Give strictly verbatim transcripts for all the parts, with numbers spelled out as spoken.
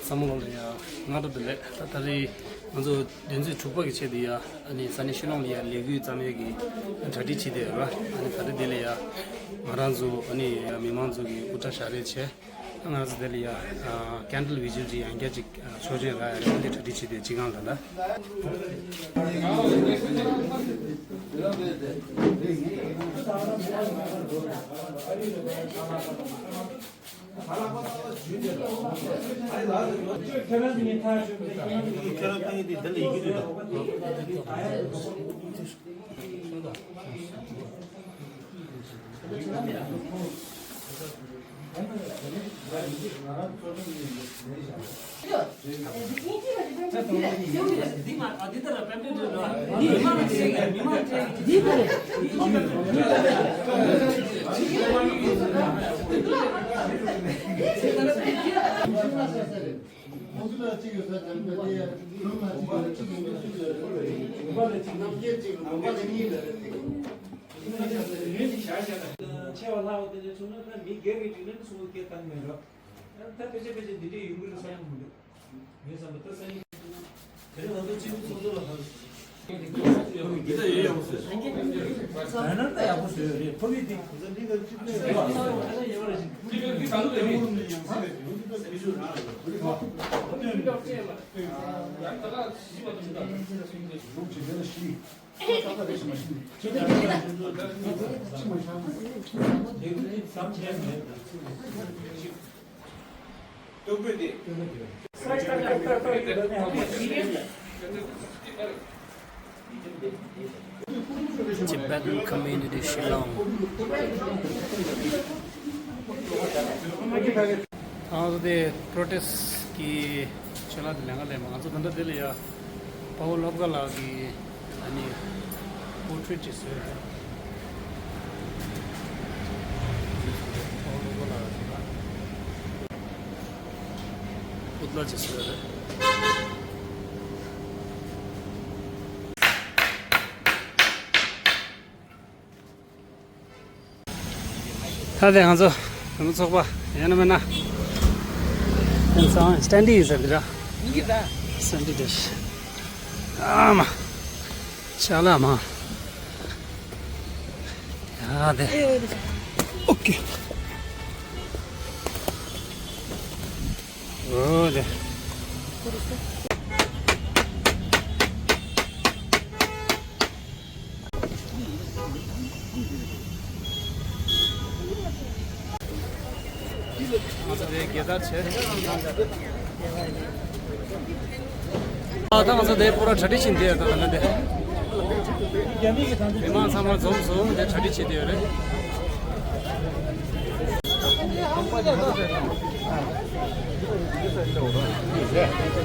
བསམ་བློ་ལ་ཡ་སྔ་དྲོ་བདེ་ལེགས། ད་ད་རེས་ང་ཚོ་བདུན་ཚིགས་དྲུག་པ་གི་ཆེད་དུ་ཡ་ཨ་ནི་ས་གནས་ཤི་ལོང་ལ་ཡ་ལས་འགུལ་བརྩམས་ཡས་ཀྱི་གྲ་སྒྲིག་བྱས་ཏེ་ཡོད་ར། ཨ་ནི་ད་རེས་འདི་ལ་ཡ་ང་རང་ཚོ་ཨ་ནི་མི་མང་ཚོ་གི་དབུ་སྐྲ་བཞར་རེས་བྱས། ང་རང་ཚོ་དེ་ལ་ཡ་ཨ་ཀེན་ཌལ་བི་ཇི་ལ་ཡང་བསྐྱར་ཅིག་ཨ་ཆོག་མཆན་རག་ཡ་རེད། འདི་གྲ་སྒྲིག་བྱས་ཏེ་སྤྱི་ཁང་ལ་ལ། ཆེ་བ་ལྷག་པ་དེ་འདྲ་བྱུང་ན་ད་མི་སྒེར་གྱི་དྲིན་ལན་སོང་སྐད་བཏང་མེད་རོགས། ད་ཕལ་ཆེར་ཕལ་ཆེར་འདི་འདྲའི་ཡོང་གི་རེད་བསམ་གྱི་མི་འདུག་ངས་བསམ་པ་ད་ས་ཡིན། དེ་ནས་ང་ཚོ་སྤྱི་འཐུས་ཚོགས་གཙོ་ལ་ཧ། འདི་ད་ཡོད་ཡག་པོ་བཟོས། ད་ནང་ད་ཡག་པོ་བཟོས་ཡོད་རེད། ཕ་གི་འདི། Tibetan Community Shillong. ང་ཚོ་དེ་པྲོ་ཊེ་སི་ཊི་གི་ཆེད་ལ་དེ་ལས་ཀ་ལས་མ། ང་ཚོ་ད་ལྟ་དེ་ལ་ཡ་པའོ་ལོབ་ག་ལགས་ཀྱི་ཨ་ནི་པོར་ཊེ་རེ་ཊི་ཅིག་བཟོས་རེད། པའོ་ལོབ་ག་ལགས་ཀྱི་པུ་ཏླ་ཅིག་བཟོས་རེད། ད་དེ་ང་ཚོ་ང་ཚོ་ཚོགས་པ་ཡིན་ན་མིན་ན། སི་ཊེན་ཌི་ཡིན་ཟེར་གི་ར། སི་ཊེན་ཌི་རེད། ཨ་མ། ཅ་ལག་མ། ཡ་དེ། ཨོ་ཀེ། འོ་དེ། ང་ཚོ་དེ་རྒྱལ་དར་བྱས། ཨ་ད་ང་ཚོ་དེ་པུ་ར་གྲ་སྒྲིག་བྱེད་འདི་ཡོད་ད་ད་ལྟ་དེ། མི་མང་ཚང་མ་འཛོམས་སོང་། དེ་གྲ་སྒྲིག་བྱེད་དེ་ཡོད་རེད།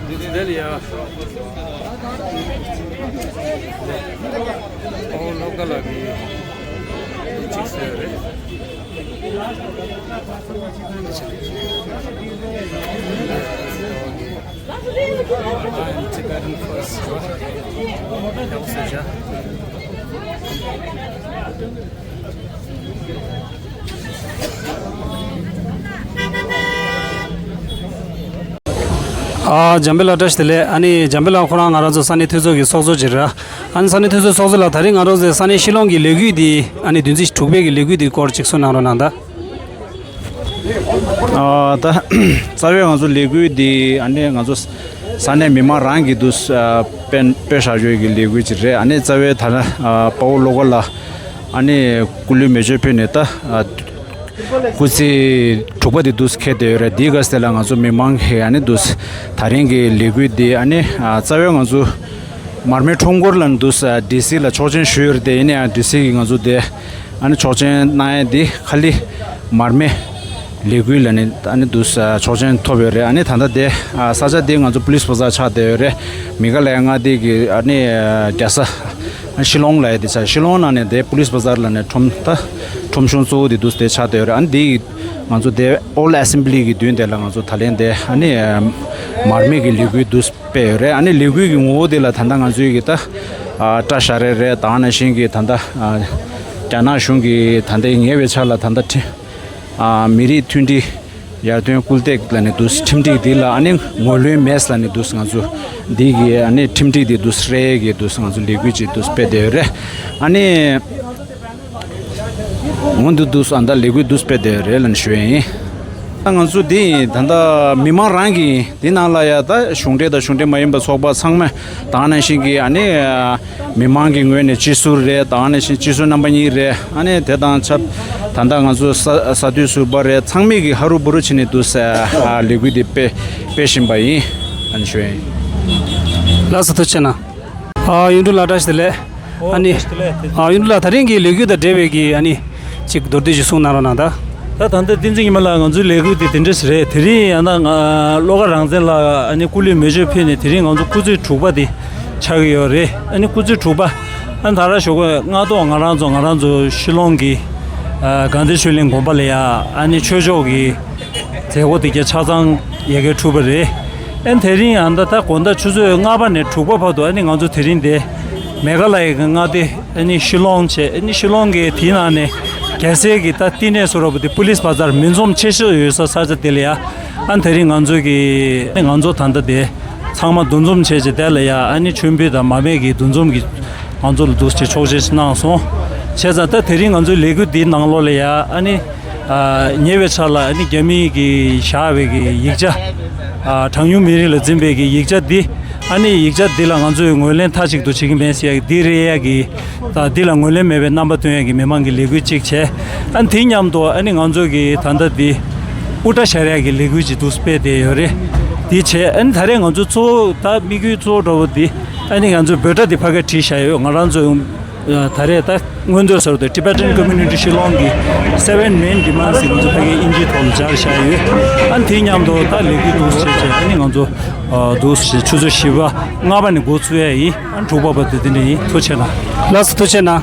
འདི་འདི་ལ་ཡ། ཨོ་ལོབ་ག་ལགས་ཀྱིས་གཅིག་བཟོས་ཡོད་རེད། I'm Tibetan first. ཡག་པོ་བཟོས་ཤག་ཨ། འཇམ་དཔལ་ལགས་བཀྲ་ཤིས་བདེ་ལེགས། ཨ་ནི་འཇམ་དཔལ་ལགས་ཁོ་རང་ང་རང་ཚོ་ས་གནས་འཐུས་ཚོགས་ཀྱི་ཚོགས་གཙོ་ཅིག་རེད། ཨ་ནི་ས་གནས་འཐུས་ཚོགས་ཚོགས་གཙོ་ལགས། ད་རིང་ང་རང་ཚོའི་ས་གནས་ཤི་ལོང་གི་ལས་འགུལ་འདི་ཨ་ནི་བདུན་ཚིགས་དྲུག་པའི་གི་ལས་འགུལ་འདི་སྐོར་ཅིག་གསུང་གནང་རོགས་གནང་ད། ཨ། ད་རྩ་བའི་ང་ཚོ་ལས་འགུལ་འདི་ཨ་ནི་ང་ཚོ་ས་གནས་མི་མང་རང་གིས་འདུག་ཨ། སྤེལ་སྤེལ་བཞག་ཡོད་ཀྱི་ལས་འགུལ་ཅིག་རེད། ཨ་ནི་རྩ་བའི་ད་ལྟ་ཨ། དཔའ་བོ་བློ་དགའ་ལགས་ཨ་ནི་སྐུ་ལུས་མེ་མཆོད་ཕུལ་ནས་ད་ཨ། སྐུ་ཚེ་དྲུག་པ་དེ་འདུག་འཁེལ་བསྡད་ཡོད་རེད། དེའི་སྐབས་དེ་ལ་ང་ཚོ་མི་མང་གིས་ཨ་ནི་འདུག་ད་རིང་གི་ལས་འགུལ་འདི་ཨ་ནི་ཨ། རྩ་བའི་ང་ཚོ་མར་མེ་ཁྲོམ་སྐོར་ལ་འདུག་ཌི་སི་ལ་ཆོག་མཆན་ཞུས་ཡོད་རེད་དེ། ཡིན་ནའང་ཌི་སི་གིས་ང་ཚོ་དེ་ཨ་ནི་ཆོག་མཆན་གནང་ཡས་འདི་ཁ་ལི་མར་མེ་ལས་འགུལ་ལ་ནི་ཨ་ནི་འདུག་ཆོག་མཆན་ཐོབ་ཡོད་རེད། ཨ་ནི་ད་ལྟ་དེ་ས་ཆ་དེ་ང་ཚོ་པུ་ལི་སི་བ་ཛར་ཆགས་བསྡད་ཡོད་རེད། མེ་གྷ་ལ་ཡ་མངའ་སྡེ་གི་ཨ་ནི་རྒྱལ་ས་ཤི་ལོང་ལ་ཡ་དེ་ཆགས། ཤི་ལོང་ནང་ནས་དེ་པུ་ལི་སི་བ་ཛར་ལ་ནི་ཁྲོམ་ད་ཁྲོམ་གཞུང་གཙོ་བོ་དེ་འདུག་དེ་ཆགས་བསྡད་ཡོད་རེད། ཨ་ནི་དེ་ང་ཚོ་དེ་ཨོལ་ཨེ་སེམ་བྷི་ལི་གི་མདུན་དེ་ལ་ང་ཚོ་ད་ལན་དེ་ཨ་ནི་མར་མེ་གི་ལས་འགུལ་འདུག་སྤེལ་ཡོད་རེད། ཨ་ནི་ལས་འགུལ་གྱི་ངོ་བོ་དེ་ལ་ད་ལྟ་ང་ཚོའི་གི་ད་ཨ་སྐྲ་བཞར་རེས་རེད། ད་ག་ནང་བཞིན་གྱི་ད་ལྟ་ཨ་རྒྱ་ནག་གཞུང་གིས་ད་ལྟའི་ཉེ་བའི་ཆར་ལ་ད་ལྟ་ཁྲི་ཨ་མི་རིགས་མཐུན་སྒྲིལ་ ཡར་ཐོན་སྐུལ་འདེད་ལབ་ནས་འདུག་ཁྲིམས་སྒྲིག་འདི་ལ་ཨ་ནི་ངོ་ལོན་མེད་ལབ་ནས་འདུག་ང་ཚོ་འདི་གི་ཨ་ནི་ཁྲིམས་སྒྲིག་འདི་འདུག་རེད་གི་འདུག་ང་ཚོ་ལས་འགུལ་ཅིག་འདུག་སྤེལ་བསྡད་ཡོད་རེད། ཨ་ནི་འོ་འདུག་འདུག་ཨ་ད་ལས་འགུལ་འདུག་སྤེལ་བསྡད་ཡོད་རེད་ལབ་ནས་ཞུ་ཡ་ཡིན། ད་ང་ཚོ་འདི་ད་ལྟ་མི་མང་རང་གི་འདི་ནང་ལ་ཡ་ད་གཞུང་འབྲེལ་དང་གཞུང་འབྲེལ་མ་ཡིན་པ་ཚོགས་པ་ཚང་མ་ད་ག་ནང་བཞིན་གི་ཨ་ནི། མི་མང་གི་ངོས་ནས་སྤྱི་ཟུར་རེད། ད་ནས་ཕྱིན་སྤྱི་ཟུར་རྣམ་པ་གཉིས་རེད། ཨ་ནི་དེ་དང་ཆབས་ད་ལྟ་ང་ཚོ་ས་ས་འཐུས་ཟུར་པ་རེད། ཚང་མས་ཀྱི་ཧ་རུ་བུ་རུ་བྱས་ནས་འདུག་ཟེར་ལས་འགུལ་འདི་སྤེལ་སྤེལ་བཞིན་པ་ཡིན། ཨ་ནི་ཞུ་ཡིན། ལགས་སོ་ཐུགས་རྗེ་གནང་། ཨ་གཡུང་དྲུང་ལགས་བཀྲ་ཤིས་བདེ་ལེགས། ཨ་ནི་ཨ་གཡུང་དྲུང་ལགས་ད་རིང་གི་ལས་འགུལ་དང་འབྲེལ་བའི་གི་ཨ་ནི་ཅིག་མདོར་བསྡུས་ཤིག་གསུང་གནང་རོགས་གནང་ད། ད་ད་ལྟ་བསྟན་འཛིན་ཉི་མ་ལགས་ང་ཚོའི་ལས་འགུལ་དེ་དེ་འདྲ་ཞིག་རེད། དེ་རིང་ཡང་ན་ང་བློ་དགའ་རང་བཙན་ལགས་ཨ་ནི་སྐུ་ལུས་མེ་མཆོད་ཕུལ་ནས་དེ་རིང་ང་ཚོ་སྐུ་ཚེ་དྲུག་པ་དེ་ཆགས་ཀྱི་ཡོད་རེད། ཨ་ནི་སྐུ་ཚེ་དྲུག་པ་ཨ་ནི་ད་ར་ཞོགས་པ་སྔ་ཐོག་ང་རང་ཚོ་ང་རང་ཚོ་ཤི་ལོང་གི་ཨ་དགའ་ལྡན་ཆོས་གླིང་དགོན་པ་ལ་ཡ་ཨ་ནི་ཆོས་ཕྱོགས་ཀྱི་མཛད་སྒོ་དེ་ག་ཆ་ཚང་ཡ་གི་གྲུབ་པ་རེད། ཨ་ནི་དེ་རིང་ཨ་ད་ད་དགོང་དག་ཆུ་ཚོད་ལྔ་པ་ནས་དྲུག་པ་བར་དུ་ཨ་ནི་ང་ཚོ་དེ་རིང་དེ་མེ་ག་ལ་ཡ་གི་མངའ་སྡེ། ཨ་ནི་ཤི་ལོང་བྱས། ཨ་ནི་ཤི་ལོང་གི་དེའི་ནང་ནས་རྒྱལ་སའི་གི་ད་བསྟི་གནས་སུ་ར་བུ་དེ་པུ་ལིས་བ་ཛར་མི་འཛོམས་ཆེ་ཤོས་ཡོད་ས་ས་ཆ་དེ་ལ་ཡ། ཨ་ནི་དེ་རིང་ང་ཚོ་གི་ང་ཚོ་ད་ལྟ་དེ་ཚང་མ་འདུ་འཛོམས་བྱས་བྱས་དེ་ལ་ཡ་ཨ་ནི་མཆོད་འབུལ་དང་མར་མེ་གི་འདུ་འཛོམས་ཀྱི་ང་ཚོ་ལ་འདུག་སེ་ཆོག་མཆན་གནང་སོང་། བྱས་ཙང་ད་དེ་རིང་ང་ཚོའི་ལས་འགུལ་འདིའི་ནང་ལོགས་ལ་ཡ་ཨ་ནི་ཉེ་བའི་ཆར་ལ་ཨ་ནི་རྒྱ་མིའི་གི་བཞག་པའི་གི་ཡིག་ཆ། གྲངས་ཉུང་མི་རིགས་ལ་འཛིན་པའི་གི་ཡིག་ཆ་འདི། ཨ་ནི་ཡིག་ཆ་འདི་ལ་ང་ཚོས་ངོས་ལེན་མཐའ་གཅིག་ཏུ་བྱེད་ཀྱི་མེད་ཟེར་ཡ་གི་འདི་རེད་ཡ་གི། ད་འདི་ལ་ངོས་ལེན་མེད་པའི་རྣམ་པ་སྟོན་ཡ་གི་མི་མང་གི་ལས་འགུལ་གཅིག་བྱས། ཨ་ནི་དེ་མཉམ་དུ་ཨ་ནི་ང་ཚོ་གི་ད་ལྟ་འདི་དབུ་སྐྲ་བཞར་ཡ་གི་ལས་འགུལ་ཅིག་འདུག་སྤེལ་བསྡད་ཡོད་རེད། འདི་བྱས་ཨ་ནི་ད་རེས་ང་ཚོ་གཙོ་བོ་ད་དམིགས་ཡུལ་གཙོ་བོ་འདྲ་བོ་འདི་ཨ་ནི་ང་ཚོས་འབོད་སྒྲ་འདི་ཕ་གིར་བྲིས་བཞག་ཡོད། ང་རང་ཚོ་ད་རེས་ད་སྔོན་ཚོད་ཟེར་བ་དེ་Tibetan Community Shillong གི་Seven Main Demands ཟེར་ང་ཚོ་ཕ་གིའི་ཨིན་ཇིའི་ཐོག་ལ་སྦྱར་བཞག་ཡོད། ཨ་ནི་དེ་མཉམ་དུ་ད་ལས་འགུལ་འདུག་སེ་བྱས་བྱས་ཨ་ནི་ང་ཚོ་འདུག་སེ་ཆུ་ཚོད་བཞི་པ་ལྔ་པ་ནས་འགོ་ཚུགས་ཡ་ཡིན། ཨ་ནི་དྲུག་པ་བར་དུ་དེ་འདྲ་ཡིན། ཐུགས་རྗེ་གནང་། ལགས་སོ་ཐུགས་རྗེ་གནང་།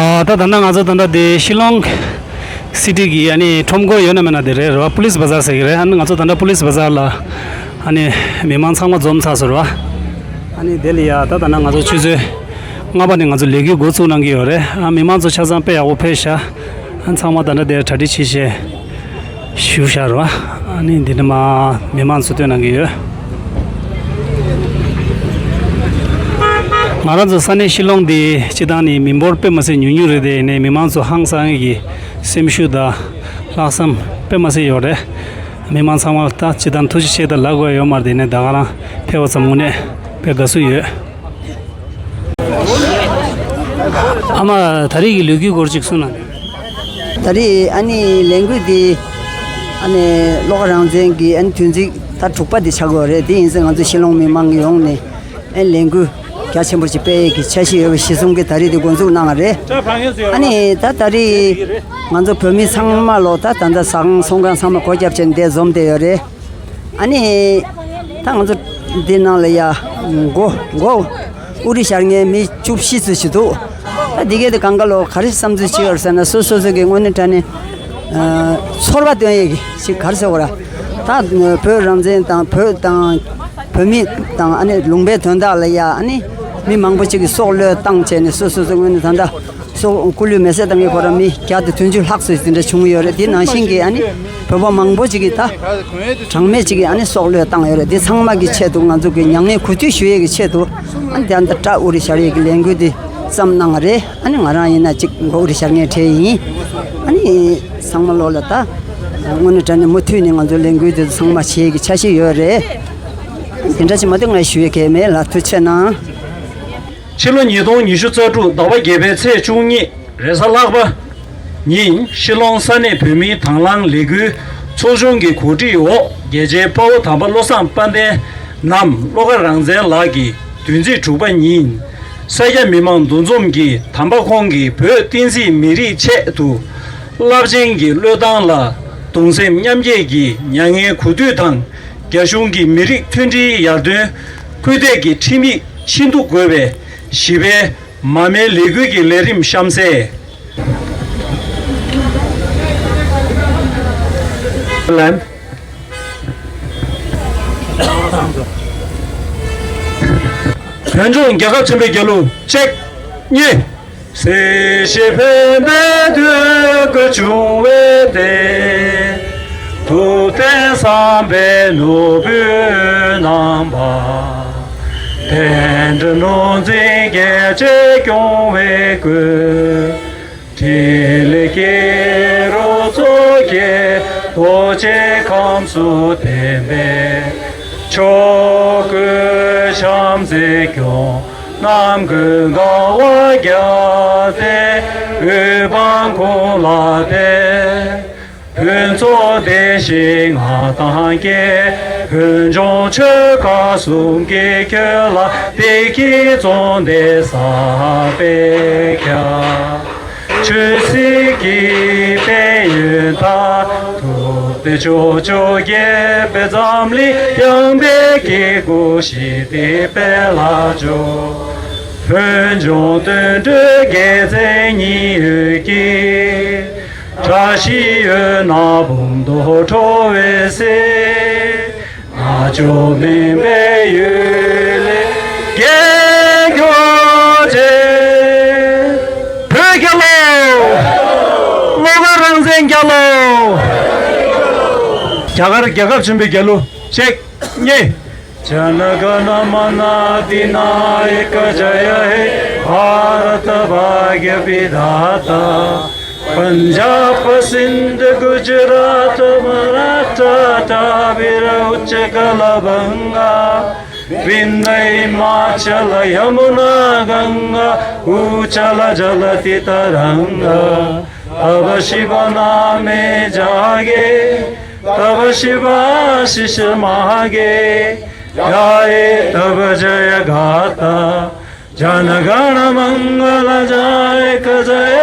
ཨ་ད་ད་ལྟ་ང་ཚོ་ད་ལྟ་དེ་ཤི་ལོང་སི་ཊི་གི་ཨ་ནི་ཁྲོམ་སྐོར་ཡོད་ན་མེད་ན་དེ་རེད་རེད་བ། པུ་ལིས་བ་ཛར་ཟེར་གི་རེད། ཨ་ནི་ང་ཚོ་ད་ལྟ་པུ་ལིས་བ་ཛར་ལ་ཨ་ནི་མི་མང་ཚང་མ་འཛོམས་ཚར་སོང་རེད་བ། ཨ་ནི་དེ་ལ་ཡ་ད་ད་ལྟ་ང་ཚོ་ཆུ་ཚོད་ལྔ་པ་ནས་ང་ཚོ་ལས་འགུལ་འགོ་བཙུགས་གནང་གི་ཡོད་རེད། ཨ་མི་མང་ཚོ་ཆ་ཚང་དཔེ་ཡག་པོ་ཕེབས་ཤག་ཨ་ཚང་མ་ད་ལྟ་དེར་གྲ་སྒྲིག་བྱེད་བྱས་བཞུགས་ཤག་རེད་བ། ཨ་ནི་འདི་ནས་མ་མི་མང་ཚོ་སྟོན་གནང་གི་ཡོད། ང་རང་ཚོ་ས་གནས་ཤི་ལོང་འདི་སྤྱི་བཏང་ནས་མི་འབོར་དཔེ་མ་སྲིད་ཉུང་ཉུང་རེད། དེ་ཡིན་ནའི་མི་མང་ཚོ་ཧང་སང་གི་སེམས་ཤུགས་དང་ལྷག་བསམ་དཔེ་མ་སྲིད་ཡོད་རེད། མི་མང་ཚང་མ་ད་སྤྱི་བཏང་ཐུགས་རྗེ་ཆེ་ད་ལབ་དགོས་ཡོད་མ་རེད། དེ་ནས་ད་ག་རང་ཕེབས་པ་ཙམ་དངོས་གནས་དཔེ་དགའ་བསུ་ཡོད། ཨ་མ་ད་རེས་ཀྱི་ལས་འགུལ་སྐོར་ཅིག་གསུངས་ན། ད་རེས་ཨ་ནི་ལས་འགུལ་འདི་ཨ་ནི་བློ་དགའ་རང་བཙན་གྱི་ཨ་ནི་དུས་ཚིགས་ད་དྲུག་པ་འདི་ཆགས་ཀྱི་ཡོད་རེད། དེ་ཡིན་ཙང་ང་ཚོ་ཤི་ལོང་མི་མང་གི་ཡོང་ནས་ཨ་ནི་ལས་འགུལ་རྒྱ་ཆེན་པོ་ཞིག་སྤེལ་ཡས་ཀྱི་འཆར་གཞི་ཡོད་པ་གཞི་བཟུང་གིས་ད་རེས་འདི་འགོ་འཛུགས་གནང་བ་རེད། ཨ་ནི་ད་ད་རེས་ང་ཚོ་བོད་མི་ཚང་མ་ལོ་ད་ད་ལྟ་ཟ་ཁང་ཚོང་ཁང་ཚང་མ་སྒོ་བརྒྱབ་བྱས་ནས་འདིར་འཛོམས་བསྡད་ཡོད་རེད། ཨ་ནི་ད་ང་ཚོ་འདི་ནང་ལ་ཡ་མགོ་མགོ་དབུ་རུ་ཤར་མཁན་མི་བཅུ་བཞི་ཙམ་ཞིག་འདུག་ད་འདི་གའི་དེ་གང་ག་ལོ་ག་རེ་བསམ་ཚུལ་ཅིག་ཡོད་ཟེར་ན། སོ་སོ་སོ་གི་དངོས་གནས་དྲང་གནས་ཨ་ཚོར་བ་སྟོན་ཡས་ཀྱི་ཞིག་ག་རེ་ཟེར་དགོས་ར། ད་བོད་རང་བཙན་དང་བོད་དང་བོད་མི་དང་ཨ་ནི་ལུང་པའི་དོན་དག་ལ་ཡ་ཨ་ནི་མི་མང་པོ་ཅིག་གིས་སྲོག་བློས་བཏང་བྱས་ནས་སོ་སོ་སོ་དངོས་གནས་ད་ལྟ། སོགས་སྐུ་ལུས་མེ་སྲེག་བཏང་གི་ཁོ་རང་མི་བརྒྱ་དང་བདུན་ཅུ་ལྷག་ཙམ་དེ་འདྲ་བྱུང་ཡོད་རེད། དེ་ནང་བཞིན་གྱི་ཨ་ནི་བོད་པ་མང་པོ་ཅིག་གིས་ད་གྲངས་མེད་ཅིག་གིས་ཨ་ནི་སྲོག་བློས་བཏང་ཡོད་རེད། དེ་ཚང་མ་གི་ཆེད་དུ་ང་ཚོ་གི་མྱ་ངན་གུས་འདུད་ཞུ་ཡས་ཀྱི་ཆེད་དུ་ཨ་ནི་དེ་འདྲ་སྐྲ་དབུ་རུ་ཤར་ཡས་ཀྱི་ལས་འགུལ་འདི་བརྩམས་གནང་བ་རེད། ཨ་ནི་ང་རང་ཡིན་ན་ཅིག་མགོ་དབུ་རུ་ཤར་མཁན་གྲས་ཡིན། ཨ་ནི་ཚང་མ་ལོག་ལ་ད་དངོས་གནས་དྲང་གནས་མུ་མཐུད་ནས་ང་ཚོ་ལས་འགུལ་འདི་ཚང་མ་བྱེད་ཡས་ཀྱི་འཆར་གཞི་ཡོད་རེད། དེ་འདྲ་ཅིག་མ་གཏོགས་ངས་ཞུ་ཡས་གང་ཡང་མེད་ལ། ཐུགས་རྗེ་གནང་། ཕྱི་ལོ་ཉིས་སྟོང་ཉི་ཤུ་རྩ་དྲུག་ཟླ་བ་བརྒྱད་པའི་ཚེས་བཅུ་གཉིས་རེས་གཟའ་ལྷག་པ་ཉིན་ཤི་ལོང་ས་གནས་བོད་མིའི་དང་བླངས་ལས་འགུལ་ཚོགས་ཆུང་གི་གོ་སྒྲིག་འོག་རྒྱལ་གཅེས་དཔའ་བོ་དམ་པ་བློ་བཟང་དཔལ་ལྡན་ནམ་བློ་དགའ་རང་བཙན་ལགས་ཀྱིས་བདུན་ཚེས་དྲུག་པ་ཉིན་ས་སྐྱ་མི་མང་འདུ་འཛོམས་ཀྱིས་དམ་པ་ཁོང་གིས་བོད་བསྟན་སྲིད་མི་རིགས་ཆེད་དུ་རླབས་ཆེན་གྱི་བློས་བཏང་ལ་གདུང་སེམས་མཉམ་སྐྱེད་ཀྱི་མྱ་ངན་གུས་འདུད་དང་། རྒྱ་གཞུང་གིས་མི་རིགས་མཐུན་སྒྲིལ་ཡར་ཐོན་སྐུལ་འདེད་ཀྱི་ཁྲིམས་ཡིག་ཆེན་དུ་དགོས་པའི་བཞི་པའི་མ་དམའི་ལས་འགུལ་གྱི་ལས་རིམ་གཤམ་གསལ། ལན། བོད་ལྗོངས་རྒྱལ་ཁབ་ཆེན་པོའི་རྒྱལ་གླུ་གཅིག་གཉིས། སྲིད་ཞིའི་ཕན་བདེའི་དོན་ཀུན་འབྱུང་བའི་བདེ། ཐུབ་བསྟན་བསམ་པའི་ནོར་བུས་བསྣམས་པ། དེ་འདྲ་ནོར་འཛིན་རྒྱལ་བྱེད་སྐྱོང་བའི་སྐུ། ཕྲིན་ལས་སྐྱེ་རུ་གཙོ་བྱས་རྡོ་རྗེ་ཁམས་སུ་བསྟན་པའི། ཆོས་སྐུ་བྱམས་བརྩེས་སྐྱོང་། རྣམ་ཀུན་དགའ་བ་བརྒྱ་སྟེ། འོད་དཔག་ཀུན་ལ་བརྟན། ཕུན་ཚོགས་བདེ་གཤེགས་མངའ་ཐང་རྒྱས། ཕུན་ལྗོངས་ཆོལ་ཁ་གསུམ་གྱི་ཁྱོན་ལ། བདེ་སྐྱིད་འཚོ་བདེ་བསགས་པའི་ཁྱབ། ཆོས་སྲིད་ཀྱི་དཔལ་ཡོན་དང་། ཐུབ་བསྟན་ཕྱོགས་བཅུར་རྒྱས་པའི་འཛམ་གླིང་། ཡངས་པའི་སྐྱེ་དགུའི་ཞི་བདེའི་དཔལ་ལ་སྦྱོར། ཕུན་ལྗོངས་དོན་གྲུབ་རྒྱལ་མཚན་ཉི་འོད་ཀྱིས། བཀྲ་ཤིས་འོད་སྣང་འབུམ་དུ་འཕྲོ་བའི་ཚེ། ང་བཅས་མུན་པའི་གཡུལ་ལས་རྒྱལ་གྱུར་ཅིག་བོད་རྒྱལ་ལོ། བློ་དགའ་རང་བཙན་རྒྱལ་ལོ། རྒྱ་གར་རྒྱལ་ཁབ་ཆེན་པོའི་རྒྱལ་གླུ་གཅིག་གཉིས། जनगणमनाधिनायक जय हे भारत भाग्य विधाता। पंजाब सिंध गुजरात मराठा द्राविड़ उत्कल बंगा। विंध्य हिमाचल यमुना गंगा उच्छल जलधि तरंगा। तव शिव नामे जागे तव शिव आशीष मागे। गाये तव जय गाथा। जनगण मंगल जायक जय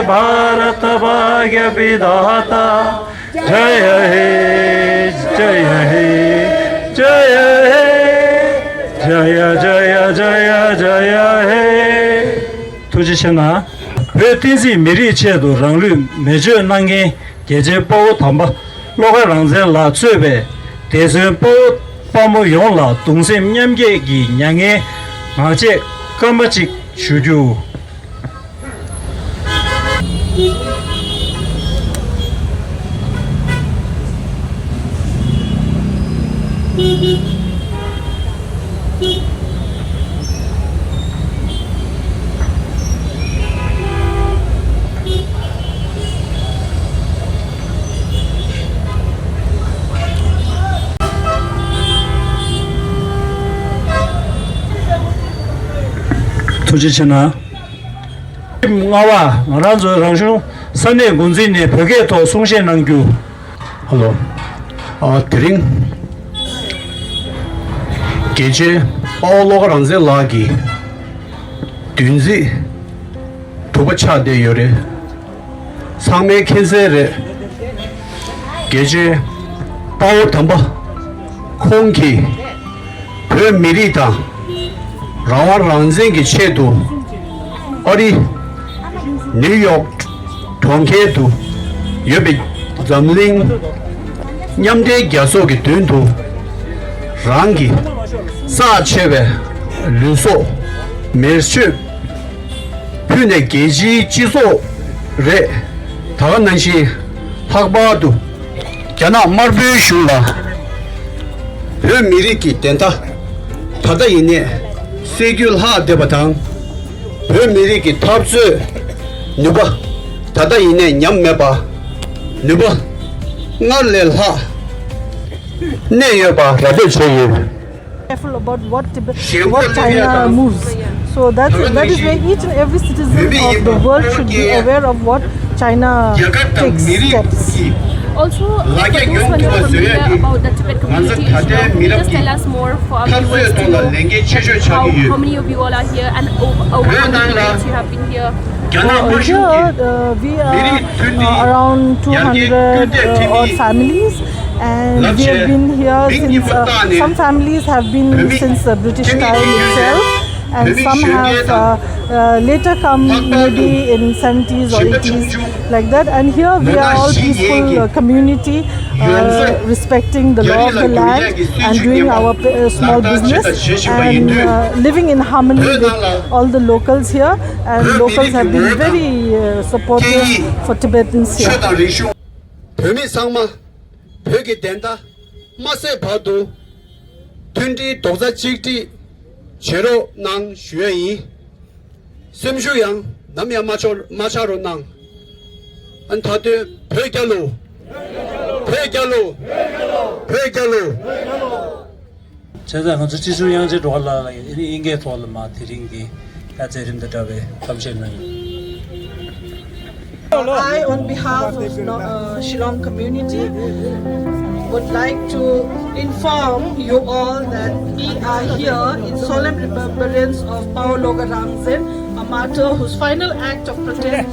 भारत भाग्य विधाता। जय हे जय हे जय हे जय जय जय जय हे। ཐུགས་རྗེ་ཆེ་གནང་། བོད་བསྟན་སྲིད་མི་རིགས་ཆེད་དུ་རང་ལུས་མེ་མཆོད་གནང་མཁན། རྒྱལ་གཅེས་དཔའ་བོ་དམ་པ་བློ་དགའ་རང་བཙན་ལགས་གཙོས་པའི་འདས་གསོན་དཔའ་བོ་དཔའ་མོ་ཡོངས་ལ་གདུང་སེམས་མཉམ་སྐྱེད་ཀྱི་མྱ་ངན་ངག་བཅད་སྐར་མ་གཅིག་ཞུ་རྒྱུ། ཐུགས་རྗེ་ཆེ་གནང་། ལྔ་པ། ང་རང་ཚོའི་རང་གཞུང་ས་གནས་འགོ་འཛིན་ནས་བོད་སྐད་ཐོག་གསུང་བཤད་གནང་རྒྱུ། ཧ་ལོ། ཨ། དེ་རིང་རྒྱལ་གཅེས་དཔའ་བོ་བློ་དགའ་རང་བཙན་ལགས་ཀྱི་བདུན་ཚིགས་དྲུག་པ་ཆགས་བསྡད་ཡོད་རེད། ཚང་མས་མཁྱེན་གསལ་རེད། རྒྱལ་གཅེས་དཔའ་བོ་དམ་པ་ཁོང་གིས་བོད་མི་རིགས་དང་རང་དབང་རང་བཙན་གྱི་ཆེད་དུ་ཨ་རི་ནིའུ་ཡོག་གྲོང་ཁྱེར་དུ་ཡོད་པའི་འཛམ་གླིང་མཉམ་འབྲེལ་རྒྱལ་ཚོགས་ཀྱི་མདུན་དུ་རང་གི་རྩ་ཆེ་བའི་ལུས་སྲོག་མེར་མཆོད་ཕུལ་ནས་རྒྱལ་སྤྱིའི་སྤྱི་ཚོགས་རེད། ད་ག་ནང་བཞིན་ལྷག་པར་དུ་རྒྱ་ནག་དམར་པོའི་གཞུང་ལ་བོད་མི་རིགས་ཀྱི་བདེན་མཐའ་ད་ལྟ་ཡིན་ནས་གསལ་རྒྱུ་ལྷག་བསྡད་པ་དང་། བོད་མི་རིགས་ཀྱི་འཐབ་རྩོད་ནུས་པ་ད་ལྟ་ཡིན་ནས་ཉམས་མེད་པ། ནུས་པ་སྔར་ལས་ལྷག་གནས་ཡོད་པ་ར་སྤྲོད་བྱས་ཡོད། Careful about what Tibet, what China moves. So that's, that is why each and every citizen of the world should be aware of what China takes steps. Also, for those who are not familiar about the Tibet community, if you could just tell us more for our viewers to know just how, how many of you all are here and over, over how many days you have been here? Uh, here, uh, we are, uh, around two hundred, uh, odd families, and we have been here since, uh, some families have been since the British time itself, and some have, uh, uh, later come maybe in seventies or eighties, like that. And here we are all peaceful, uh, community, uh, respecting the law of the land and doing our p-, uh, small business and, uh, living in harmony with all the locals here. And locals have been very, uh, supportive for Tibetans here. བོད་མི་ཚང་མ་ བོད་ཀྱི་བདེན་མཐའ་མ་གསལ་བར་དུ་མཐུན་སྒྲིལ་རྡོག་རྩ་གཅིག་སྒྲིལ་བྱེད་རོགས་གནང་ཞུ་ཡ་ཡིན། སེམས་ཤུགས་ཡང་ནམ་ཡང་མ་ཆག་མ་ཆག་རོགས་གནང་། ཨ་ནི་མཐའ་དོན་བོད་རྒྱལ་ལོ། བོད་རྒྱལ་ལོ། བོད་རྒྱལ་ལོ། བྱས་ཙང་ང་ཚོ་སྤྱི་ཟུར་དབྱངས་ཅན་སྒྲོལ་དཀར་ལགས་ལ་ཡང་དབྱིན་སྐད་ཐོག་ལ་མ་དེ་རིང་གི་ད་མཛད་རིམ་དང་འདྲ་བའི་གཏམ་བཤད་གནང་ཡོད། I, on behalf of uh, Shillong community, would like to inform you all that we are here in solemn remembrance of Pao Loga Rangzin, a martyr whose final act of protest,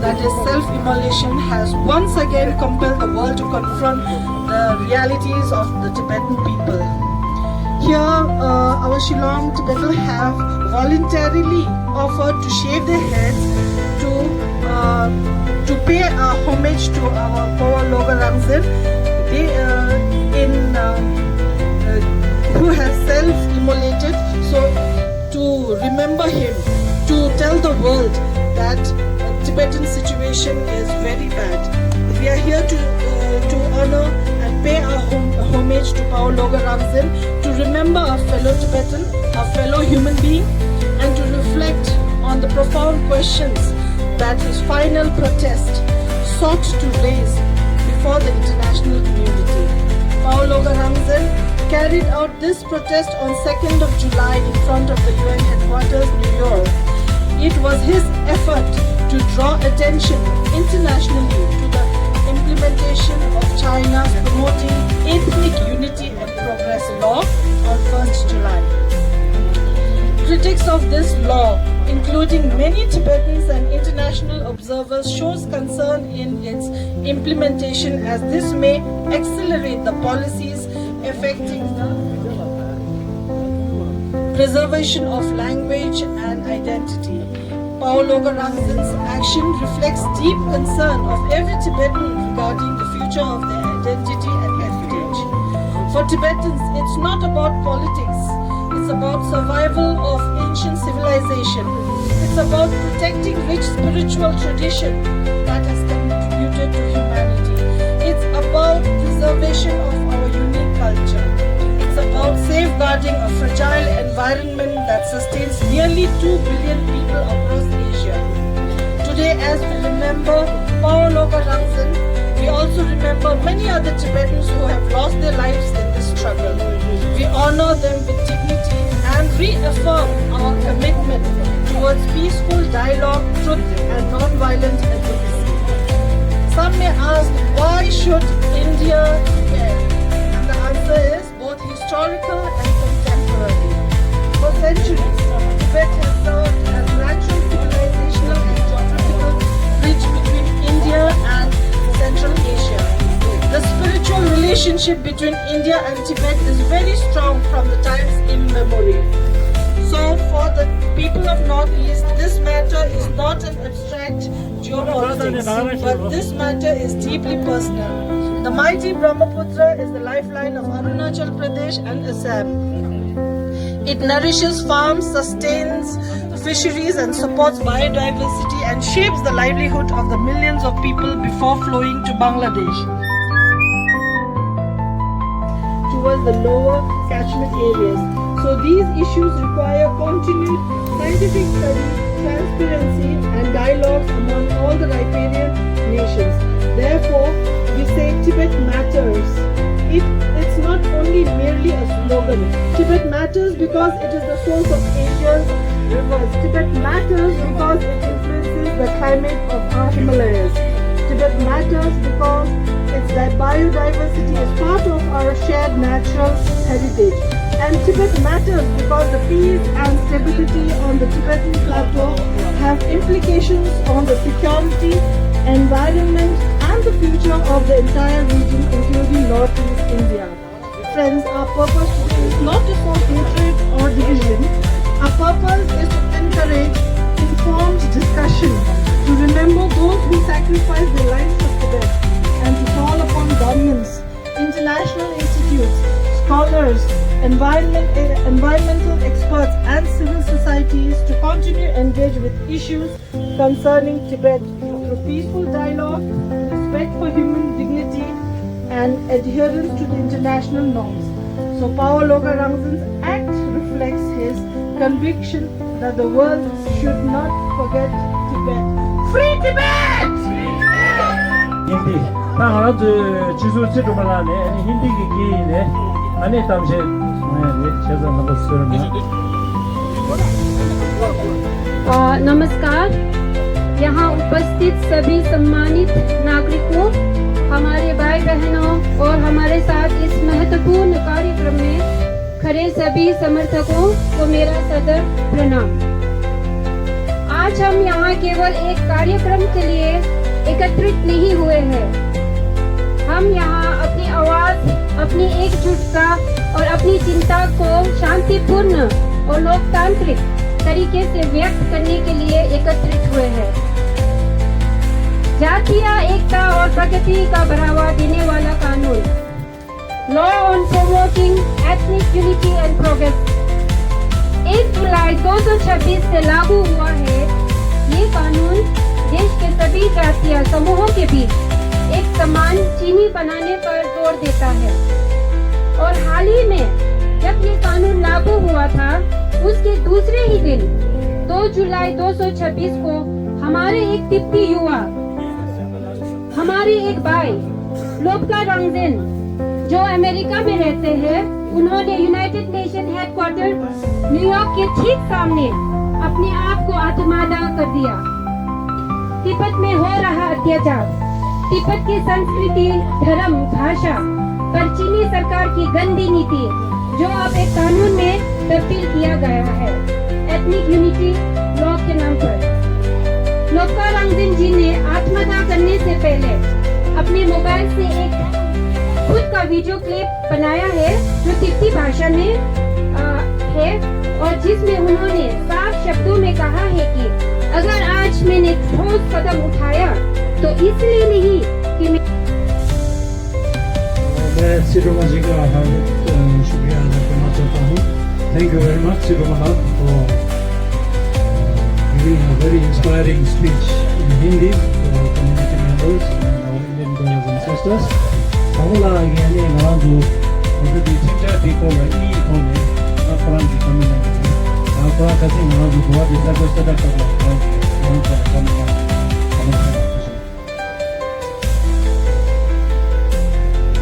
that is self-immolation, has once again compelled the world to confront the realities of the Tibetan people. Here, uh, our Shillong Tibetan have voluntarily offered to shave their heads to uh, to pay uh, homage to our Pao Loga Rangzin, they, uh, in uh, uh, who has self-immolated. So to remember him, to tell the world that uh, Tibetan situation is very bad. We are here to uh, to honor and pay our hom- homage to Pao Loga Rangzin, to remember our fellow Tibetan, our fellow human being, and to reflect on the profound questions that his final protest sought to raise before the international community. Pao Loga Rangzin carried out this protest on second of July in front of the U N headquarters, New York. It was his effort to draw attention internationally to the implementation of China's Promoting Ethnic Unity and Progress law on first July. Critics of this law, including many Tibetans and international observers, shows concern in its implementation, as this may accelerate the policies affecting the preservation of language and identity. Pao Loga Rangzin's action reflects deep concern of every Tibetan regarding the future of their identity and heritage. For Tibetans, it's not about politics, it's about survival of ancient civilization. It's about protecting rich spiritual tradition that has contributed to humanity. It's about preservation of our unique culture. It's about safeguarding a fragile environment that sustains nearly two billion people across Asia. Today, as we remember Pao Loga Rangzin, we also remember many other Tibetans who have lost their lives in this struggle. We honor them with dignity and reaffirm our commitment towards peaceful dialogue, truth, and non-violent advocacy. Some may ask, why should India care? And the answer is both historical and contemporary. For centuries, Tibet has served as natural civilizational and geographical bridge between India and Central Asia. The spiritual relationship between India and Tibet is very strong from the times immemorial. So, for the people of Northeast, this matter is not an abstract geopolitics, but this matter is deeply personal. The mighty Brahmaputra is the lifeline of Arunachal Pradesh and Assam. It nourishes farms, sustains fisheries, and supports biodiversity and shapes the livelihood of the millions of people before flowing to Bangladesh towards the lower catchment areas. So these issues require continued scientific study, transparency, and dialogues among all the riparian nations. Therefore, we say Tibet matters. It, it's not only merely a slogan. Tibet matters because it is the source of Asia's rivers. Tibet matters because it influences the climate of our Himalayas. Tibet matters because its di- biodiversity is part of our shared natural heritage. And Tibet matters because the peace and stability on the Tibetan plateau have implications on the security, environment, and the future of the entire region, including Northeast India. Friends, our purpose today is not to sow hatred or division. Our purpose is to encourage informed discussion, to remember those who sacrificed their lives for Tibet, and to call upon governments, international institutes, scholars, environment, eh, environmental experts, and civil societies to continue engage with issues concerning Tibet through peaceful dialogue, respect for human dignity, and adherence to the international norms. So Pawo Lokar Rangzen's act reflects his conviction that the world should not forget Tibet. Free Tibet! ཧིན་དི། ད་ང་རང་ཚོའི་སྤྱི་ཟུར་ཚེ་སྒྲོལ་མ་ལགས་ནས་ཨ་ནི་ཧིན་དི་གི་སྐད་ཡིག་ནས་ཨ་ནི་གཏམ་བཤད་གནང་ཡ་རེད། བྱས་ཙང་རྣམ་པ་ཚོས་ན། अ, नमस्कार। यहाँ उपस्थित सभी सम्मानित नागरिकों, हमारे भाई बहनों और हमारे साथ इस महत्वपूर्ण कार्यक्रम में खड़े सभी समर्थकों को मेरा सादर प्रणाम। आज हम यहाँ केवल एक कार्यक्रम के लिए एकत्रित नहीं हुए हैं। हम यहाँ अपनी आवाज, अपनी एकजुटता और अपनी चिंता को शांतिपूर्ण और लोकतांत्रिक तरीके से व्यक्त करने के लिए एकत्रित हुए हैं। जातीय एकता और प्रगति का बढ़ावा देने वाला कानून, Law on Promoting Ethnic Unity and Progress, एक जुलाई दो सौ छब्बीस से लागू हुआ है। ये कानून देश के सभी जातीय समूहों के बीच एक समान चीनी बनाने पर जोर देता है। और हाल ही में जब ये कानून लागू हुआ था, उसके दूसरे ही दिन दो जुलाई दो सौ छब्बीस को हमारे एक तिब्बती युवा, हमारे एक भाई लोपका रंगजेन, जो अमेरिका में रहते हैं, उन्होंने यूनाइटेड नेशन हेडक्वार्टर न्यूयॉर्क के ठीक सामने अपने आप को आत्मदाह कर दिया। तिब्बत में हो रहा अत्याचार, तिब्बत की संस्कृति, धर्म, भाषा पर चीनी सरकार की गंदी नीति, जो अब एक कानून में तब्दील किया गया है एथनिक यूनिटी लॉ के नाम पर। लोपका रंगजेन जी ने आत्मदाह करने से पहले अपने मोबाइल से एक खुद का वीडियो क्लिप बनाया है, जो तिब्बती भाषा में, अ, है और जिसमें उन्होंने साफ शब्दों में कहा है कि अगर आज मैंने ठोस कदम उठाया तो इसलिए नहीं कि मैं मैं सिरोमा जी का हार्दिक, अ, शुक्रिया अदा करना चाहता हूँ। Thank you very much, Siroma Lal, for, uh, giving a very inspiring speech in Hindi to our community members and our Indian brothers and sisters. ད་ལྟ་ལ་ཡང་ནས་ང་རང་ཚོ་ང་ཚོ་འདི་ཚིག་ཇ་འདི་སྐོར་ལ་ཨི་ཡིག་ཐོག་ནས་ང་ཁོ་རང་གི་བཀའ་མོལ་གནང་གི་ཡིན། ང་ཁོ་རང་ཁ་སང་ང་རང་ཚོ་གོ་བ་འདི་གསར་འགོད་གསལ་བསྒྲགས་སྐབས་ལ་ང་རང་ང་རང་ཚོ་བཀའ་མོལ་གནང་བཀའ་མོལ་གནང་བ་ཞུ།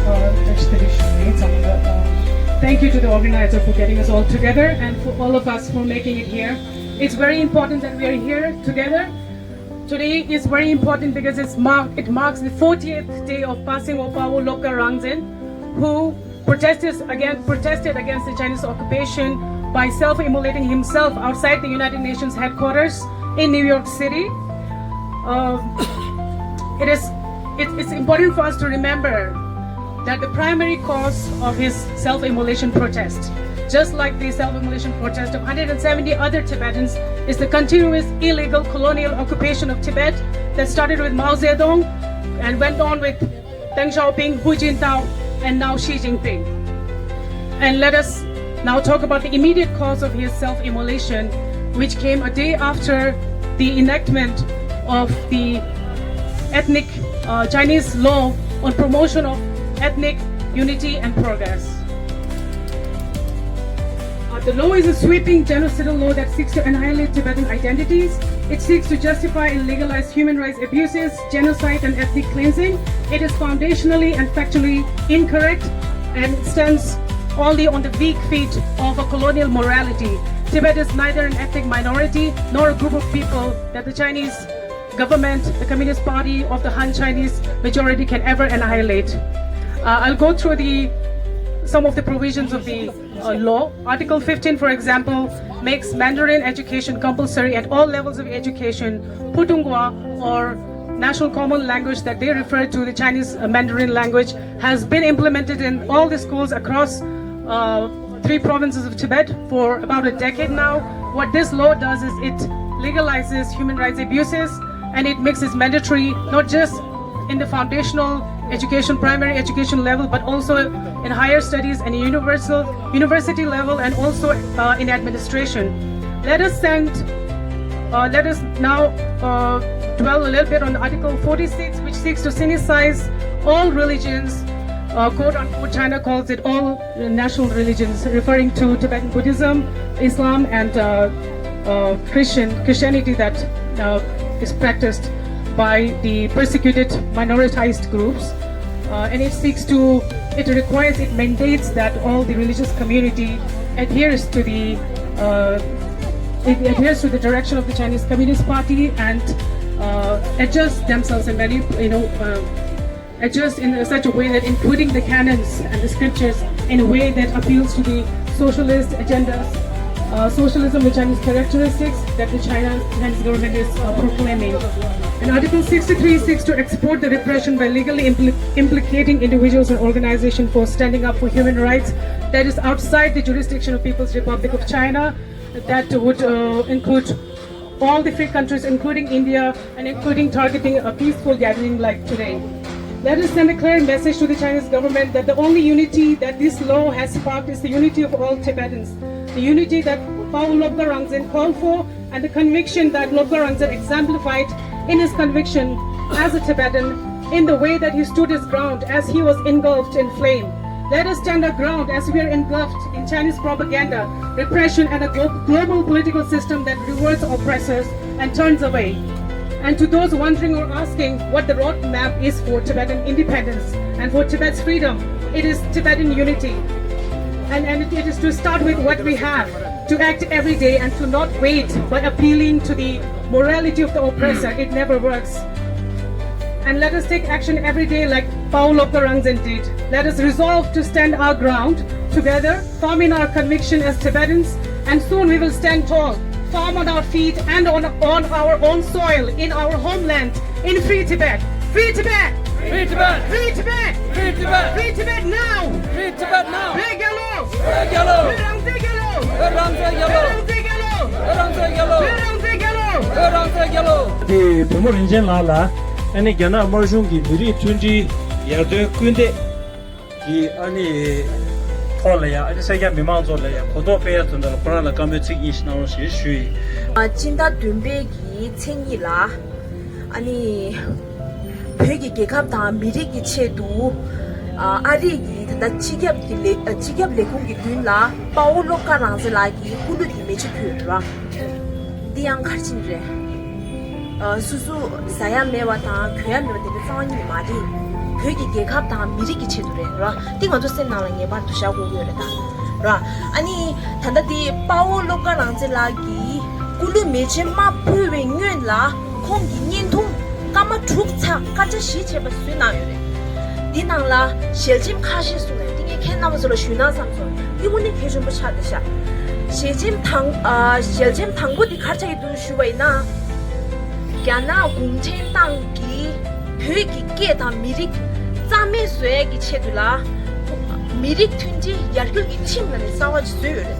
Uh, Thank you to the organizer for getting us all together and for all of us for making it here. It's very important that we are here together. Today is very important because it's mar- it marks the fortieth day of Pasing Opawo Lokka Rangzen, who protested against, protested against the Chinese occupation by self-immolating himself outside the United Nations headquarters in New York City. Um, it is it, it's important for us to remember that the primary cause of his self-immolation protest, just like the self-immolation protest of one hundred seventy other Tibetans, is the continuous illegal colonial occupation of Tibet that started with Mao Zedong and went on with Deng Xiaoping, Hu Jintao, and now Xi Jinping. And let us now talk about the immediate cause of his self-immolation, which came a day after the enactment of the ethnic uh, Chinese law on promotion of ethnic unity and progress. Uh, the law is a sweeping genocidal law that seeks to annihilate Tibetan identities. It seeks to justify and legalize human rights abuses, genocide, and ethnic cleansing. It is foundationally and factually incorrect and stands only on the weak feet of a colonial morality. Tibet is neither an ethnic minority nor a group of people that the Chinese government, the Communist Party of the Han Chinese majority can ever annihilate. Uh, I'll go through the some of the provisions of the uh, law. Article fifteen, for example, makes Mandarin education compulsory at all levels of education. Putungwa, or national common language that they refer to, the Chinese uh, Mandarin language, has been implemented in all the schools across uh, three provinces of Tibet for about a decade now. What this law does is it legalizes human rights abuses and it makes it mandatory not just in the foundational education, primary education level, but also in higher studies and universal university level, and also uh, in administration. Let us send, uh, let us now uh, dwell a little bit on Article forty-six, which seeks to sinicize all religions Uh, quote unquote, China calls it all national religions, referring to Tibetan Buddhism, Islam, and uh, uh, Christian Christianity that uh, is practiced by the persecuted minoritized groups, uh, and it seeks to, it requires, it mandates that all the religious community adheres to the uh, it adheres to the direction of the Chinese Communist Party and uh, adjusts themselves and many, you know, uh, adjust in such a way that including the canons and the scriptures in a way that appeals to the socialist agendas, uh, socialism, the Chinese characteristics that the China, Chinese government is uh, proclaiming. And Article sixty-three seeks to export the repression by legally impli- implicating individuals and organizations for standing up for human rights that is outside the jurisdiction of People's Republic of China. That would uh, include all the free countries, including India, and including targeting a peaceful gathering like today. Let us send a clear message to the Chinese government that the only unity that this law has sparked is the unity of all Tibetans, the unity that Pawo Lobgar Rangzen called for, and the conviction that Lobgar Rangzen exemplified in his conviction as a Tibetan in the way that he stood his ground as he was engulfed in flame. Let us stand our ground as we are engulfed in Chinese propaganda, repression, and a glo- global political system that rewards oppressors and turns away. And to those wondering or asking what the roadmap is for Tibetan independence and for Tibet's freedom, it is Tibetan unity. And, and it is to start with what we have, to act every day and to not wait by appealing to the morality of the oppressor. It never works. And let us take action every day like Pawo Lobgar Rangzen did. Let us resolve to stand our ground together, firm in our conviction as Tibetans, and soon we will stand tall, firm on our feet and on, on our own soil, in our homeland, in free Tibet. Free Tibet! Free Tibet! Free Tibet! Free Tibet! Free Tibet now! Free Tibet now! བོད་རྒྱལ་ལོ། བོད་རྒྱལ་ལོ། བོད་རང་བཙན་རྒྱལ་ལོ། བོད་རང་བཙན་རྒྱལ་ལོ། བོད་རང་བཙན་རྒྱལ་ལོ། བོད་རང་བཙན་རྒྱལ་ལོ། བོད་རང་བཙན་རྒྱལ་ལོ། བོད་རང་བཙན་རྒྱལ་ལོ། དེ་བུ་མོ་རིན་ཆེན་ལགས་ལ་ཨ་ནི་རྒྱ་ནག་དམར་གཞུང་གི་མི་རིགས་མཐུན་སྒྲིལ་ཡར་ཐོན་སྐུལ་འདེད་ཀྱི་ཨ་ནི་ཐོག་ལ་ཡང་ཨ་ནི་སེར་སྐྱ་མི་མང་ཚོ་ལ་ཡང་གོ་རྟོགས་སྤེལ་ཡ་དོན་དག་ལ་ཁོ་རང་ལ་བཀའ་མོལ་ཚིག་གཉིས་ཤིག་གནང་རོགས་ཞེས་ཞུས་ཡིན། སྤྱི་ཟླ་བདུན་པའི་གི་ཚེས་གཉིས་ལ། ཨ་ནི། བོད་ཀྱི་རྒྱལ་ཁབ་དང་མི་རིགས་ཀྱི་ཆེད་དུ། ཨ་རིའི་ད་ལྟ་སྤྱི་ཁྱབ་ཀྱི་ལས་སྤྱི་ཁྱབ་ལས་ཁུངས་ཀྱི་མདུན་ལ་དཔའ་བོ་བློ་དགའ་རང་བཙན་ལགས་ཀྱི་སྐུ་ལུས་ཀྱི་མེ་ལྕེ་ཕུལ་ར། འདི་ཡང་ག་རེ་བྱས་ནས་རེད། སོ་སོ་ཟ་ཡ་མེད་པ་དང་གྱོན་ཡ་མེད་པ་དེ་འདྲ་རྩ་བ་ཉིད་ནས་མ་རེད། བོད་ཀྱི་རྒྱལ་ཁབ་དང་མི་རིགས་ཀྱི་ཆེད་དུ་རེད་ར། འདི་ང་ཚོ་སེམས་ནང་ལ་ངེས་པར་དུ་བཞག་དགོས་ཀྱི་ཡོད་རེད་ད། ར། ཨ་ནི་ད་ལྟ་འདི་དཔའ་བོ་བློ་དགའ་རང་བཙན་ལགས་ཀྱིས། སྐུ་ལུས་མེ་ལྕེ་མ་ཕུལ་བའི་སྔོན་ལ་ཁོང་གིས་བརྙན་ཐུང་སྐར་མ་དྲུག་ཚགས་སྐར་ཆ་བཞི་བྱས་པ་བཟོས་གནང་ཡོད་རེད། འདི་ནང་ལ་ཞལ་ཆེམས་ཁ་ཤས་གསུངས་ནས་འདི་ངས་ཁྱེད་རྣམ་པ་ཚོ་ལ་ཞུས་ན་བསམ་སོང་། འདི་དངོས་གནས་གལ་ཆེན་པོ་ཆགས་བསྡད་ཤག་ཞལ་ཆེམས་དང་ཨ་ཞལ་ཆེམས་དང་པོ་འདི་ག་རེ་ཆགས་ཀྱི་འདུག་ཞུས་པ་ཡིན་ན། རྒྱ་ནག་གུང་ཁྲན་ཏང་གིས་བོད་ཀྱི་སྐད་དང་མི་རིགས་རྩ་མེད་བཟོ་ཡས་ཀྱི་ཆེད་དུ་ལ། མི་རིགས་མཐུན་སྒྲིལ་ཡར་སྐུལ་གྱི་ཁྲིམས་ལབ་ནས་གསར་བ་ཅིག་བཟོས་ཡོད་རེད།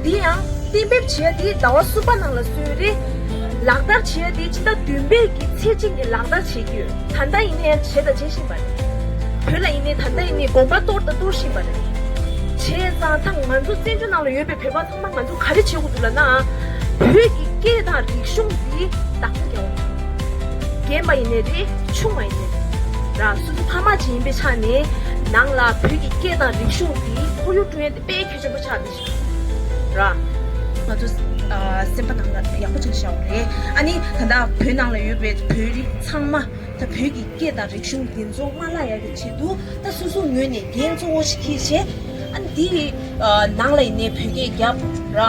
འདི་ཡང་གཏན་འབེབས་བྱས་ཏེ་ཟླ་བ་གསུམ་པ་ནང་ལ་བཟོས་རེད། ལག་བསྟར་བྱས་ཏེ་སྤྱི་ཟླ་བདུན་པའི་གི་ཚེས་གཅིག་ནས་ལག་བསྟར་བྱེད་ཀྱི་ཡོད། ད་ལྟ་ཡིན་ན་ཡང་བྱས་དང་བྱེད་བཞིན་པ་རེད། བོད་ལ་ཡིན་ནའི་ད་ལྟ་ཡིན་ནའི་དགོངས་པ་གཏོར་དང་གཏོར་བཞིན་པ་རེད། བྱས་ཙང་ད་ང་ཚོ་བཙན་བྱོལ་ནང་ལ་ཡོད་པའི་བོད་པ་ཚང་མ་ང་ཚོ་ག་རེ་བྱེད་དགོས་འདུག་ལབ་ན། བོད་ཀྱི་སྐད་དང་རིག་གཞུང་འདི་བདག་པོ་རྒྱག་དགོས། རྒན་པ་ཡིན་ནའི་རེད། ཆུང་བ་ཡིན་ནའི་རེད། ར། སོ་སོ་ཕ་མ་ཅིག་ཡིན་པའི་ཆ་ནས་ནང་ལ་བོད་ཀྱི་སྐད་དང་རིག་གཞུང་འདི་ཁོར་ཡུག་བསྐྲུན་ཡ་དེ་དཔེ་གལ་ཆེན་པོ་ཆགས་བསྡད་ཤག་ར། ང་ཚོ་ཨ་སེམས་པ་ནང་ལ་ཡག་པོ་ཅིག་བཞག་དགོས་རེད། ཨ་ནི་ད་ལྟ་བོད་ནང་ལ་ཡོད་པའི་བོད་རིགས་ཚང་མ་ད་བོད་ཀྱི་སྐད་དང་རིག་གཞུང་འདི་ཚོ་མ་བརླག་ཡ་གི་ཆེད་དུ་ད་སོ་སོ་ངོས་ནས་འགན་གཙོ་བོ་ཞིག་འཁྱེར་བྱས། ཨ་ནི་འདི་ཨ་ནང་ལ་ཡིན་ནའི་བོད་སྐད་རྒྱབ་ར།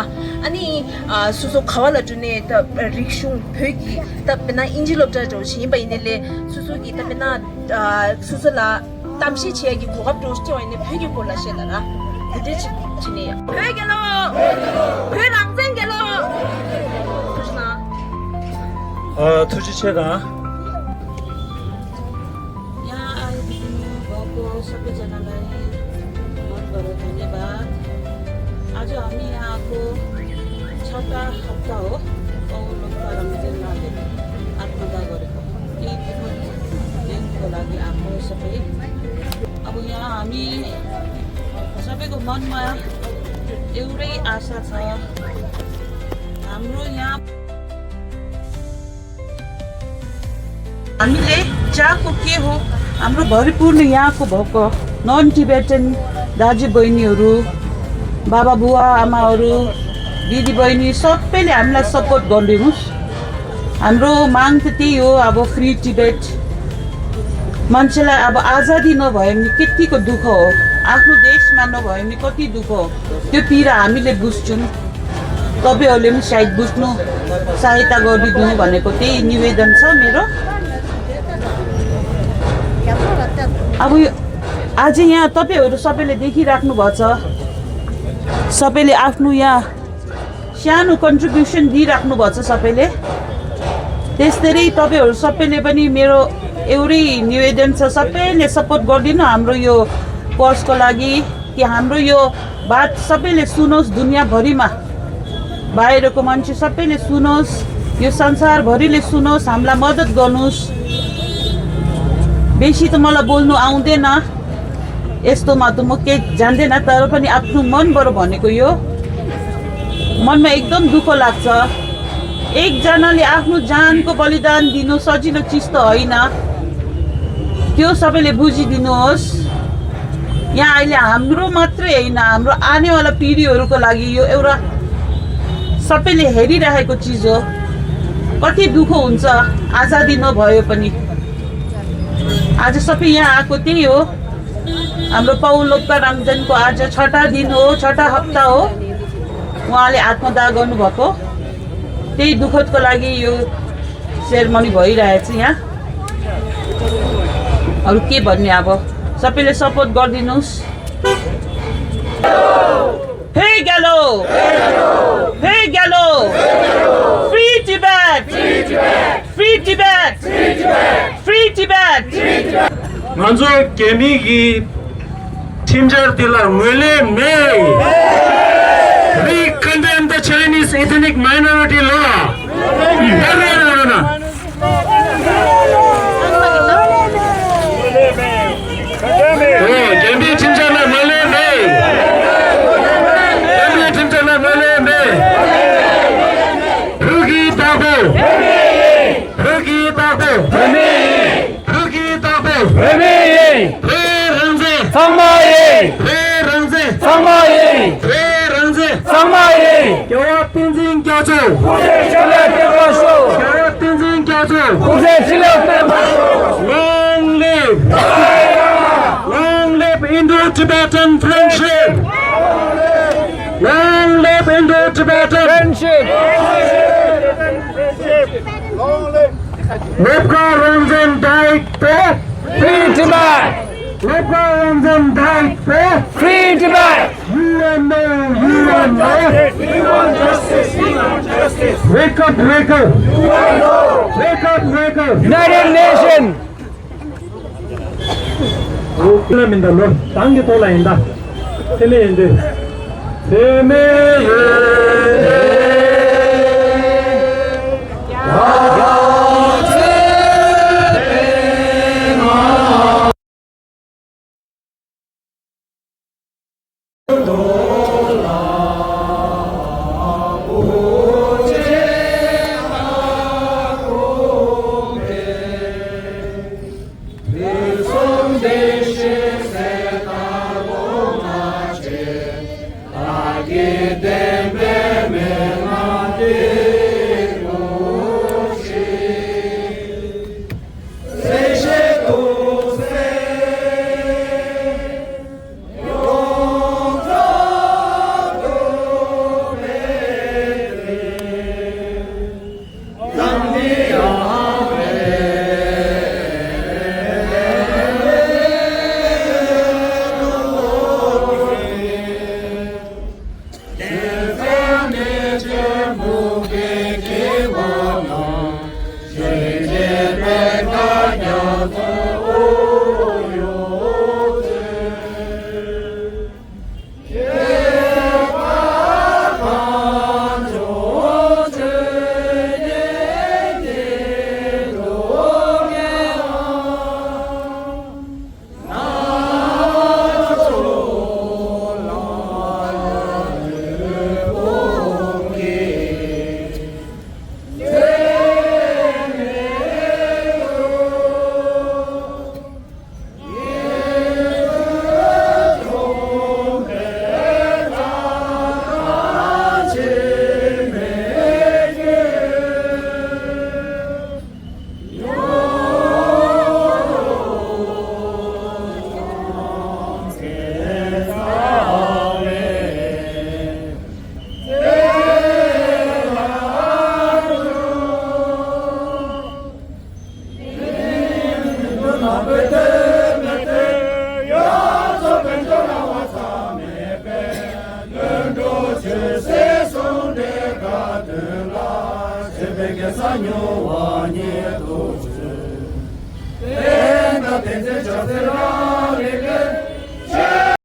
ཨ་ནི་ཨ་སོ་སོ་ག་བ་ལ་འགྲོ་ནའི་ད་རིག་གཞུང་བོད་ཀྱི་ད་དཔེར་ན་ཨིན་ཇི་སློབ་གྲྭ་འགྲོ་བཞིན་ཡིན་པ་ཡིན་ནའི་ལས་སོ་སོ་གི་ད་དཔེར་ན་ཨ་སོ་སོ་ལ་གཏམ་བཤད་བྱེད་ཡ་གི་གོ་སྐབས་འགྲོ་སྐྱེ་བ་ཡིན་ནའི་བོད་ཀྱི་སྐོར་ལ་བཤད་ད་ར། དེ་འདྲའི་ཅིག་བྱེད་ནས་ཡ། བོད་རྒྱལ་ལོ། བོད་རང་བཙན་རྒྱལ་ལོ། ཐུགས་རྗེ་གནང་། ཨ་ཐུགས་རྗེ་ཆེ་དང་། यहाँ आए हुए लोगों को सबैजनालाई मनभरि धन्यवाद। आज हामी यहाँको छवटा हप्ता हो, पावो लोकपाल रमजान लाग्यो, आत्मदाह गरेको। यही दिनको लागि आएको सबै। अब यहाँ हामी सबैको मनमा एउटै आशा छ। हाम्रो यहाँ हामीले चाहेको के हो? हाम्रो भरिपूर्ण यहाँको भएको नन टिबेटन दाजुबहिनीहरू, बाबा बुवा आमाहरू, दिदीबहिनी सबैले हामीलाई सपोर्ट गरिदिनुहोस्। हाम्रो माग त त्यही हो, अब फ्री टिबेट। मान्छेलाई अब आजादी नभयो भने कतिको दुःख हो, आफ्नो देशमा नभयो भने कति दुःख हो, त्यो पीडा हामीले बुझ्छौँ। तपाईँहरूले पनि सायद बुझ्नु, सहायता गरिदिनु भनेको त्यही निवेदन छ मेरो। अब यो, आज यहाँ तपाईँहरू सबैले देखिराख्नु भएछ, सबैले आफ्नो यहाँ सानो कन्ट्रिब्युसन दिइराख्नु भएछ सबैले। त्यस्तै तपाईँहरू सबैले पनि मेरो एउटै निवेदन छ, सबैले सपोर्ट गरिदिनु हाम्रो यो कजको लागि, कि हाम्रो यो बात सबैले सुनोस्, दुनियाँभरिमा बाहिरको मान्छे सबैले सुनोस्, यो संसारभरिले सुनोस्, हामीलाई मद्दत गर्नुहोस्। बेसी त मलाई बोल्नु आउँदैन, यस्तोमा त म केही जान्दैन, तर पनि आफ्नो मनबाट भनेको यो मनमा एकदम दुःख लाग्छ। एकजनाले आफ्नो ज्यानको बलिदान दिनु सजिलो चिज त होइन, त्यो सबैले बुझिदिनुहोस्। यहाँ अहिले हाम्रो मात्रै होइन, हाम्रो आनेवाला पिँढीहरूको लागि यो एउटा सबैले हेरिरहेको चिज हो। कति दुःख हुन्छ आजादी नभयो पनि। आज सबै यहाँ आएको त्यही हो। हाम्रो पाउ लोप्का रामजनको आज छठा दिन हो, छठा हप्ता हो, उहाँले आत्मदाह गर्नुभएको। त्यही दुःखदको लागि यो सेरेमनी भइरहेछ यहाँ। अरू के भन्ने, अब सबैले सपोर्ट गरिदिनुहोस्। Hey Galo! Hey Galo! Free Tibet! Free Tibet! Free Tibet! Free Tibet! ང་ཚོ་རྒྱ་མི་གི་ཁྲིམས་འཆར་འདི་ལ་ངོས་ལེན་མེད། We condemn the Chinese ethnic minority law. ཨོ། རྒྱ་མིའི་ཁྲིམས་འཆར་ལ་ངོས་ལེན་མེད། རྒྱ་མིའི་ཁྲིམས་འཆར་ལ་ངོས་ལེན་མེད། བོད་ཀྱི་བདག་པོ། བོད་ཀྱི་བདག་པོ། བོད་མི་ཡིན། བོད་ཀྱི་བདག་པོ། བོད་མི་ཡིན། བོད་རང་བཙན། ཚང་མ་ཡིན། བོད་རང་བཙན། ཚང་མ་ཡིན། བོད་རང་བཙན། ཚང་མ་ཡིན། རྒྱལ་བ་བསྟན་འཛིན་རྒྱ་མཚོ། སྐུ་ཚེ་ཞབས་པད་བརྟན་པར་ཤོག་རྒྱལ་བ་བསྟན་འཛིན་རྒྱ་མཚོ། སྐུ་ཚེ་ཞབས་པད་བརྟན་པར་ཤོག Long live! Long live Indo-Tibetan friendship! Long live Indo-Tibetan friendship! Long live! Long live! Lepka Ramzen died for Free Tibet! Lepka Ramzen died for Free Tibet! U N O, U N O! We want justice! We want justice! Wake up, wake up! U N O! Wake up, wake up! United Nations! ལ་མིན་ད་ལོ་དང་གི་ཐོག་ལ་ཡིན་ད། དེ་ནས་ཡིན་དུས། དེ་ནས་ཡིན་དུས། ས་མྱོང་བ་ཉིད་དུ་བརྗོད། དེ་ལྟ་དེ་ཚེ་བྱ་ཚེ་རང་རིག་ལས།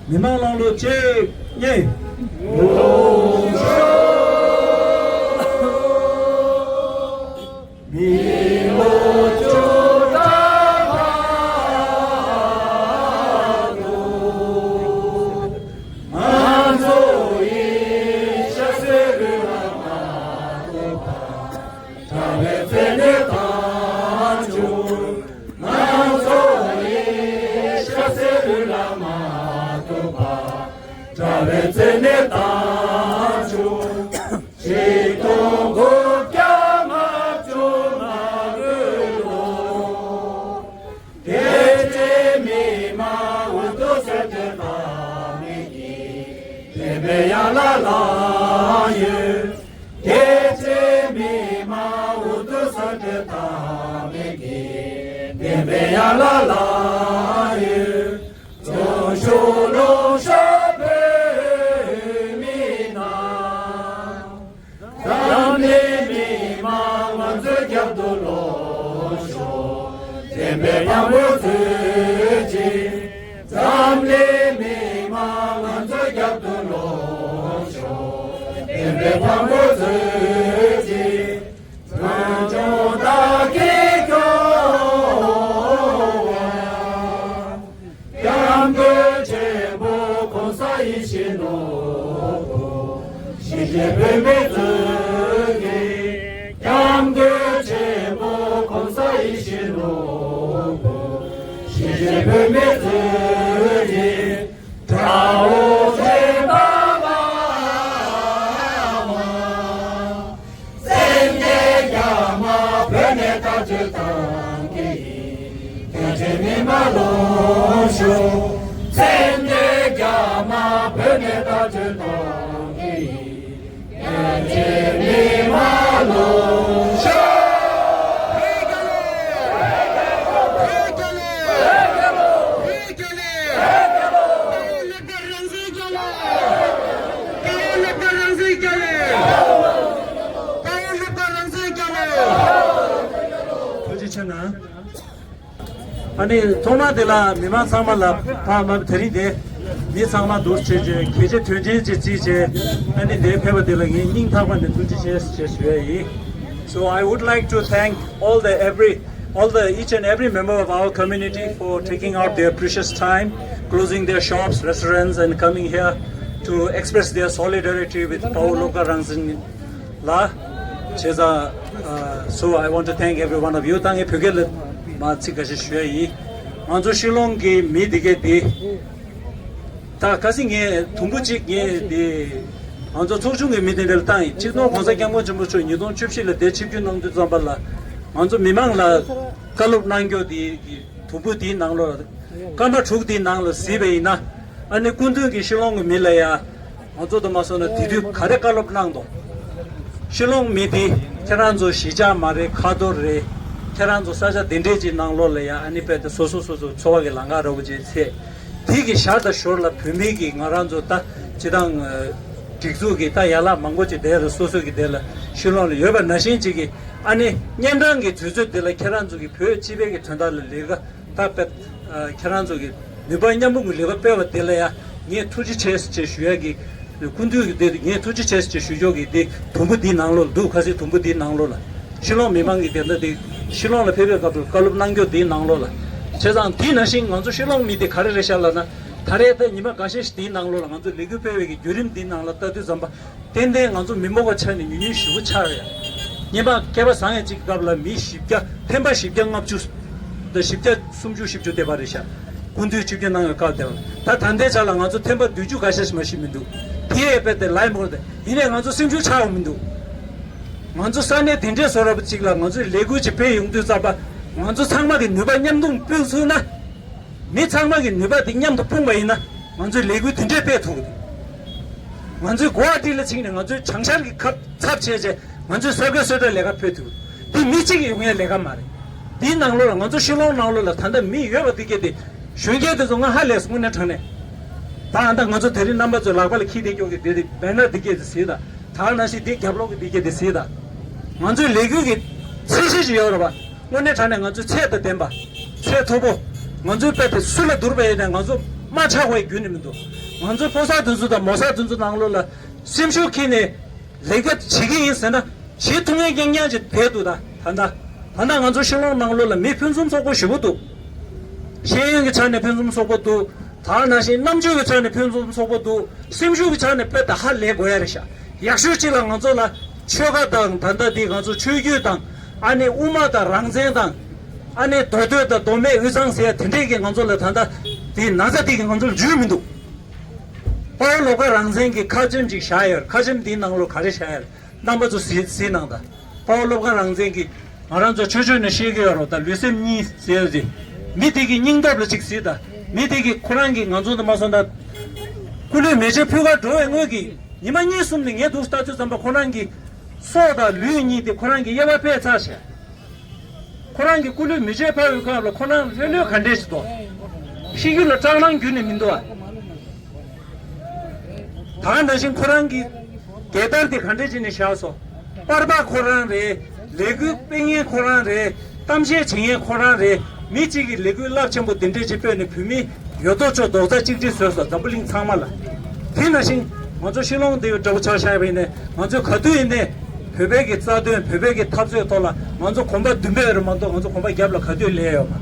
མི་མང་ལང་ལོ་གཅིག་གཉིས། མི་ལོ་བཅུ་ཕྲག་ཏུ། ང་ཚོ་ཡི་ཤ་ཟེར་བུ་ལ་མ་ཐུག་པ། གྲྭ་བའི་མཚན་ནས་བཏང་བྱུང་། ང་ཚོ་ཡི་ཤ་ཟེར་བུ་ལ་མ་ཐུག་པ། གྲྭ་བའི་མཚན་ནས་བཏང་བྱུང་། ཆིག་སྟོང་དགུ་བརྒྱ་ལྔ་བཅུ་ང་དགུ་ལོ། དེ་ཚེ་མི་མང་འུ་ཐུག་ས་དེ་དང་མི་གི་དེ་བས་ཡང་ལ་ལ་ཡོད། དེ་ཚེ་མི་མང་འུ་ཐུག་ས་དེ་དང་མི་གི་དེ་བས་ཡང་ལ་ལ་ཡོད། ལུང་ཤོར་ལུང་ཤོར་བོད་མི་ནང་། འཛམ་གླིང་མི་མང་ང་ཚོའི་རྒྱབ་ཏུ་ལོག་ཤོག་བདེན་པའི་དཔང་པོ་མཛོད་ཅིག་འཛམ་གླིང་མི་མང་ང་ཚོའི་རྒྱབ་ཏུ་ལོག་ཤོག་བདེན་པའི་དཔང་པོ་མཛོད་ཅིག་བོད་ལྗོངས་བདག་གིས་སྐྱོང་བ། སྐྱབས་མགོན་ཆེན་པོ་གོང་ས་ཡིད་བཞིན་ནོར་བུ། གཞིས་བྱེས་བོད་མི་ཚོས་ཀྱི་སྐྱབས་མགོན་ཆེན་པོ་གོང་ས་ཡིད་བཞིན་ནོར་བུ། གཞིས་བྱེས་བོད་མི་ཚོས་ཀྱི་དགྲ་བོ་ཆེན་པོ་བ། སེམས་ཅན་རྒྱ་མ་བོད་ནས་བརྡབ་གཅོད་བཏང་གི་ཡིན། བོད་ཀྱི་མི་མང་ལོངས་ཤོག་སེམས་ཅན་རྒྱ་མ་བོད་ནས་བརྡབ་གཅོད་བཏང་གི་ཡིན། བོད་ཀྱི་མི་མང་ལོངས་ཤོག་བོད་ཀྱི་ལས། བོད་ཀྱི་ལས། བོད་ཀྱི་ལས། བོད་ཀྱི་ལས། རང་བཙན་རྒྱལ་ལ། བོད་ཀྱི་རང་བཙན་རྒྱལ་ལ། བོད་ཀྱི་རང་བཙན་རྒྱལ་ལ། ཐུགས་རྗེ་ཆེ་གནང་། ཨ་ནི་ཐོག་མ་དེ་ལ་མི་མང་ཚང་མ་ལ་ཕ་མ་དེ་རིང་དེ་མི་ཚང་མ་འདུར་བྱས་བྱས་གལ་ཆེ་དོན་ཆེན་ཅིག་བརྩིས་བྱས་ཨ་ནི་འདིར་ཕེབས་པ་དེ་ལ་ངས་སྙིང་ཐག་པ་ནས་ཐུགས་རྗེ་ཆེ་ཞེས་ཞུ་ཡ་ཡིན། So I would like to thank all the every all the each and every member of our community for taking out their precious time, closing their shops, restaurants, and coming here to express their solidarity with Pao Lobkar Rangzin La. Cheza, uh, so I want to thank every one of you. ད་ངས་བོད་སྐད་ལ་མ་ཚིག་འགའ་ཤས་ཞུ་ཡ་ཡིན། ང་ཚོ་ཤི་ལོང་གི་མི་འདི་གས་འདི། ད་གལ་སྲིད་ངས་དུམ་བུ་གཅིག་ངས་འདི། ང་ཚོ་ཚོགས་ཆུང་གི་མི་དེ་འདྲ་ལ་བཏང་ཡིན། སྤྱི་ནོར་༸གོང་ས་༸སྐྱབས་མགོན་ཆེན་པོ་མཆོག་ཉིས་སྟོང་བཅུ་བཞི་ལ་འདིར་ཆིབས་བསྒྱུར་གནང་དུས་ཙམ་པ་ལ། ང་ཚོ་མི་མང་ལ་བཀའ་སློབ་གནང་རྒྱུ་དེ་གི་དུམ་བུ་དེའི་ནང་ལོགས་ལ། སྐར་མ་དྲུག་དེའི་ནང་ལ་གཟིགས་པ་ཡིན་ན། ཨ་ནི་སྐུ་མདུན་གྱིས་ཤི་ལོང་གི་མི་ལ་ཡ། ང་ཚོ་དུ་མ་སོང་ན་དེ་དུས་ག་རེ་བཀའ་སློབ་གནང་དོ། ཤི་ལོང་མི་དེ་ཁྱེད་རང་ཚོ་གཞིས་ཆགས་མ་རེད། ཁ་ཐོར་རེད། ཁྱེད་རང་ཚོ་ས་ཆ་དེ་འདྲས་ཀྱི་ནང་ལོགས་ལ་ཡ་ཨ་ནི་དཔེ་དེ་སོ་སོ་སོ་སོ་འཚོ་བ་གི་ལམ་ཁ་ར་བོ་ཅིག་ཚད། དེ་གི་ཞར་དང་ཞོར་ལ་བོད་མི་གི་ང་རང་ཚོ་ད་སྤྱི་བཏང་སྒྲིག་འཛུགས་ཀྱི་ད་ཡན་ལག་མང་པོ་ཅིག་དེ་ལ་སོ་སོ་གི་དེ་ལ་ཤི་ལོང་ལ་ཡོད་པ་ནང་བཞིན་ཅིག་གི་ཨ་ནི་གཉན་འཕྲང་གི་དུས་ཚོད་དེ་ལ་ཁྱེད་རང་ཚོ་གི་བོད་སྤྱི་པའི་གི་དོན་དག་ལ་ལས་ཀ་ད་དཔེ་ཁྱེད་རང་ཚོ་གི་ནུས་པ་མཉམ་སྤུངས་ཀྱི་ལས་ཀ་སྤེལ་བ་དེ་ལ་ཡ་ངས་ཐུགས་རྗེ་ཆེ་ཞེས་ཞུ་ཡ་གི་སྐུ་མདུན་གྱི་དེ་ངས་ཐུགས་རྗེ་ཆེ་ཞེས་ཞུ་ཕྱོགས་ཀྱི་དེ་དུམ་བུ་འདིའི་ནང་ལོགས་ལ་འདུག་ཁ་སང་དུམ་བུ་འདིའི་ནང་ལོགས་ལ། ཤི་ལོང་མི་མང་གི་དེ་འདྲ་དེ་ཤི་ལོང་ལ་ཕེབས་པའི་སྐབས་སུ་བཀའ་སློབ་གནང་རྒྱུ་དེའི་ནང་ལོགས་ལ། བྱས་ཙང་དེའི་ནང་བཞིན་ང་ཚོ་ཤི་ལོང་མི་དེ་ག་རེ་རེད་ཤག་ལབ་ན། ད་རེས་ད་ཉི་མ་འགའ་ཤས་ཤིག་དེའི་ནང་ལོགས་ལ་ང་ཚོ་ལས་འགུལ་སྤེལ་བའི་གི་བརྒྱུད་རིམ་འདིའི་ནང་ལ་ལྟ་དུས་ཙམ་པ། ཏན་ཏན་ང་ཚོ་མི་མང་པོ་ཆགས་ནས་ཉུང་ཉུང་ཞེ་པོ་ཆགས་ཡ། སྔོན་མ་སྐལ་པ་བཟང་ཡ་གཅིག་གི་སྐབས་ལ་མི་བཞི་བརྒྱ་ཐེམ་པ་བཞི་བརྒྱ་ལྔ་བཅུ་དང་བཞི་བརྒྱ་སུམ་ཅུ་བཞི་བཅུ་དེ་བར་རེད་ཤག་སྐུ་མདུན་ཆིབས་བསྒྱུར་གནང་བའི་སྐབས་དེ་བ། ད་ད་ལྟའི་ཆ་ལ་ང་ཚོ་ཐེམ་པ་བདུན་ཅུ་འགའ་ཤས་ཤིག་མ་ཤི་མི་འདུག་དེ་ཡས་པས་དེ་ལའི་མོར་དེ་ཡིན་ནའི་ང་ཚོ་སེམས་ཤུགས་ཆག་ཡོང་མི་འདུག་ང་ཚོ་ས་གནས་དེ་འདྲའི་བཟོ་འདྲ་པོ་ཅིག་ལ་ང་ཚོས་ལས་འགུལ་ཅིག་སྤེལ་ཡོང་དུས་ཙམ་པ། ང་ཚོ་ཚང་མ་གི་ནུས་པ་མཉམ་དུ་སྤུངས་ཚུགས་ན། མི་ཚང་མ་གི་ནུས་པ་དེ་མཉམ་དུ་སྤུངས་པ་ཡིན་ན། ང་ཚོས་ལས་འགུལ་དེ་འདྲས་སྤེལ་ཐུབ་ཀྱི་འདུག་ང་ཚོས་གོ་ཝ་ཊི་ལ་ཕྱིན་ནས་ང་ཚོས་བྱང་ཤར་གྱི་ཁབ་ཚབ་བྱས་རྗེས་ང་ཚོས་གསོལ་དགའ་གསོལ་རས་ལས་ཀ་ཕུལ་ཐུབ། དེ་མི་གཅིག་གིས་ཡོང་ཡ་ལས་ཀ་མ་རེད། དེའི་ནང་ལོགས་ལ་ང་ཚོ་ཤི་ལོང་ནང་ལོགས་ལ་ད་ལྟ་མི་ཡོད་པ་འདི་གས་དེ། གཞོན་སྐྱེས་དེ་ཚོ་ང་ཧ་ལས་སོང་། དངོས་གནས་དྲང་གནས། ད་ཨ་ད་ང་ཚོ་དེ་རིང་རྣམ་པ་ཚོའི་ལག་པ་ལ་འཁྱེར་བསྡད་ཀྱོག་གི་དེ་དེ་བེ་ནར་འདི་གས་དེ་གཟིགས་དང་། ད་ནང་བཞིན་དེ་རྒྱབ་ལོགས་ཀྱི་འདི་གས་དེ་གཟིགས་དང་། ང་ཚོའི་ལས་འགུལ་གྱི་ཚད་གཞི་ཞིག་ཡོད་རེད་པ། དངོས་གནས་དྲང་གནས་ང་ཚོའི་ཚད་དང་ལྡན་པ། ཚད་མཐོ་པོ། ང་ཚོའི་དཔེ་དེ་སུ་ལ་བསྡུར་བ་ཡིན་ན་ང་ཚོ་མ་ཆགས་པའི་རྒྱུ་ནི་མི་འདུག་ང་ཚོའི་ཕོ་གསར་དེ་ཚོ་དང་མོ་གསར་དེ་ཚོ་ནང་ལོགས་ལ་སེམས་ཤུགས་འཁྱེར་ནས་ལས་ཀ་བྱེད་ཀྱི་ཡིན་ཟེར་ན། བྱེད་ཐུབ་མཁན་རྐྱང་རྐྱང་ཅིག་བསྡད་འདུག་ད་ད་ལྟ། ད་ལྟ་ང་ཚོ་ཤི་ལོང་ནང་ལོགས་ལ་མི་ཕུན་སུམ་ཚོགས་པོ་ཞེ་པོ་འདུག་ཤེས་ཡོན་གྱི་ཆ་ནས་ཕུན་སུམ་ཚོགས་པོ་འདུག་ད་ནང་བཞིན་རྣམ་དཔྱོད་ཀྱི་ཆ་ནས་ཕུན་སུམ་ཚོགས་པོ་འདུག་སེམས་ཤུགས་ཀྱི་ཆ་ནས་དཔེ་ད་ཧ་ལས་དགོས་ཡ་རེད་ཤག་ཡག་ཤོས་གཅིག་ལ་ང་ཚོ་ལ་ཆོལ་ཁ་དང་། ད་ལྟ་འདི་ང་ཚོ་ཆོས་བརྒྱུད་དང་། ཨ་ནི་དབུ་མ་དང་རང་བཙན་དང་། ཨ་ནི་མདོ་སྟོད་དང་མདོ་སྨད་དབུས་གཙང་ཟེར་ཡ་དེ་འདྲས་ཀྱི་ང་ཚོ་ལ་ད་ལྟ་འདི་ན་ཚ་འདི་གི་ང་ཚོ་ལ་འཇུས་མི་འདུག་དཔའ་བོ་བློ་དགའ་རང་བཙན་གྱི་ཁ་ཆེམས་ཅིག་བཞག་ཡོད། ཁ་ཆེམས་འདིའི་ནང་ལོགས་ག་རེ་བཞག་ཡོད། རྣམ་པ་ཚོ་གཟིགས་གཟིགས་གནང་དང་། དཔའ་བོ་བློ་དགའ་རང་བཙན་གྱིས་ང་རང་ཚོ་ཆོས་ཕྱོགས་ནས་བཤད་ཀྱི་ཡོད་རེད། ད་ལུས་སེམས་གཉིས་ཟེར་ཏེ། མི་དེ་གི་སྙིང་སྟོབས་ལ་ཅིག་གཟིགས་དང་། མི་དེ་གི་ཁོ་རང་གིས་ང་ཚོ་འདི་མ་སོང་ད། སྐུ་ལུས་མེ་མཆོད་ཕུལ་གར་འགྲོ་བའི་སྔོན་གྱི་ཉི་མ་གཉིས་གསུམ་ནས་ངས་འདུག་ལྟ་དུས་ཙམ་པ་ཁོ་རང་གི་སྲོག་དང་ལུས་གཉིས་དེ་ཁོ་རང་གི་གཡས་པ་ཕར་ཚར་བྱས། ཁོ་རང་གི་སྐུ་ལུས་མེ་མཆོད་ཕུལ་བའི་སྐབས་ལ་ཁོ་རང་ལྷོད་ལྷོད་ག་འདྲས་ཞིག་འདུག་ཤི་རྒྱུ་ལ་སྐྲག་སྣང་ཁྱོན་ནས་མི་འདུག་ཨ། ད་ག་ནང་བཞིན་ཁོ་རང་གི་རྒྱལ་དར་དེ་ག་འདྲས་བྱས་ནས་བཞག་སོང་། པར་པ་ཁོ་རང་རེད། ལས་འགུལ་སྤེལ་མཁན་ཁོ་རང་རེད། གཏམ་བཤད་བྱེད་མཁན་ཁོ་རང་རེད། མི་གཅིག་གིས་ལས་འགུལ་རླབས་ཆེན་པོ་འདི་འདྲས་ཅིག་སྤེལ་ནས་བོད་མི་ཡོད་དོ་ཅོག་རྡོག་རྩ་གཅིག་སྒྲིལ་བཟོས་སོང་། འཛམ་བུ་གླིང་ཚང་མ་ལ། དེ་ནང་བཞིན་ང་ཚོ་ཤི་ལོང་འདི་འདྲ་པོ་ཆ་བཞག་པ་ཡིན་ནའི་ང་ཚོས་ག་དུས་ཡིན་ནའི་བོད་པའི་གི་རྩ་དོན། བོད་པའི་གི་འཐབ་རྩོད་ཐོག་ལ་ང་ཚོ་གོམ་པ་མདུན་སྤོས་རེད་མ་གཏོགས་ང་ཚོ་གོམ་པ་རྒྱབ་ལ་ག་དུས་སླེབས་ཡོད་མ།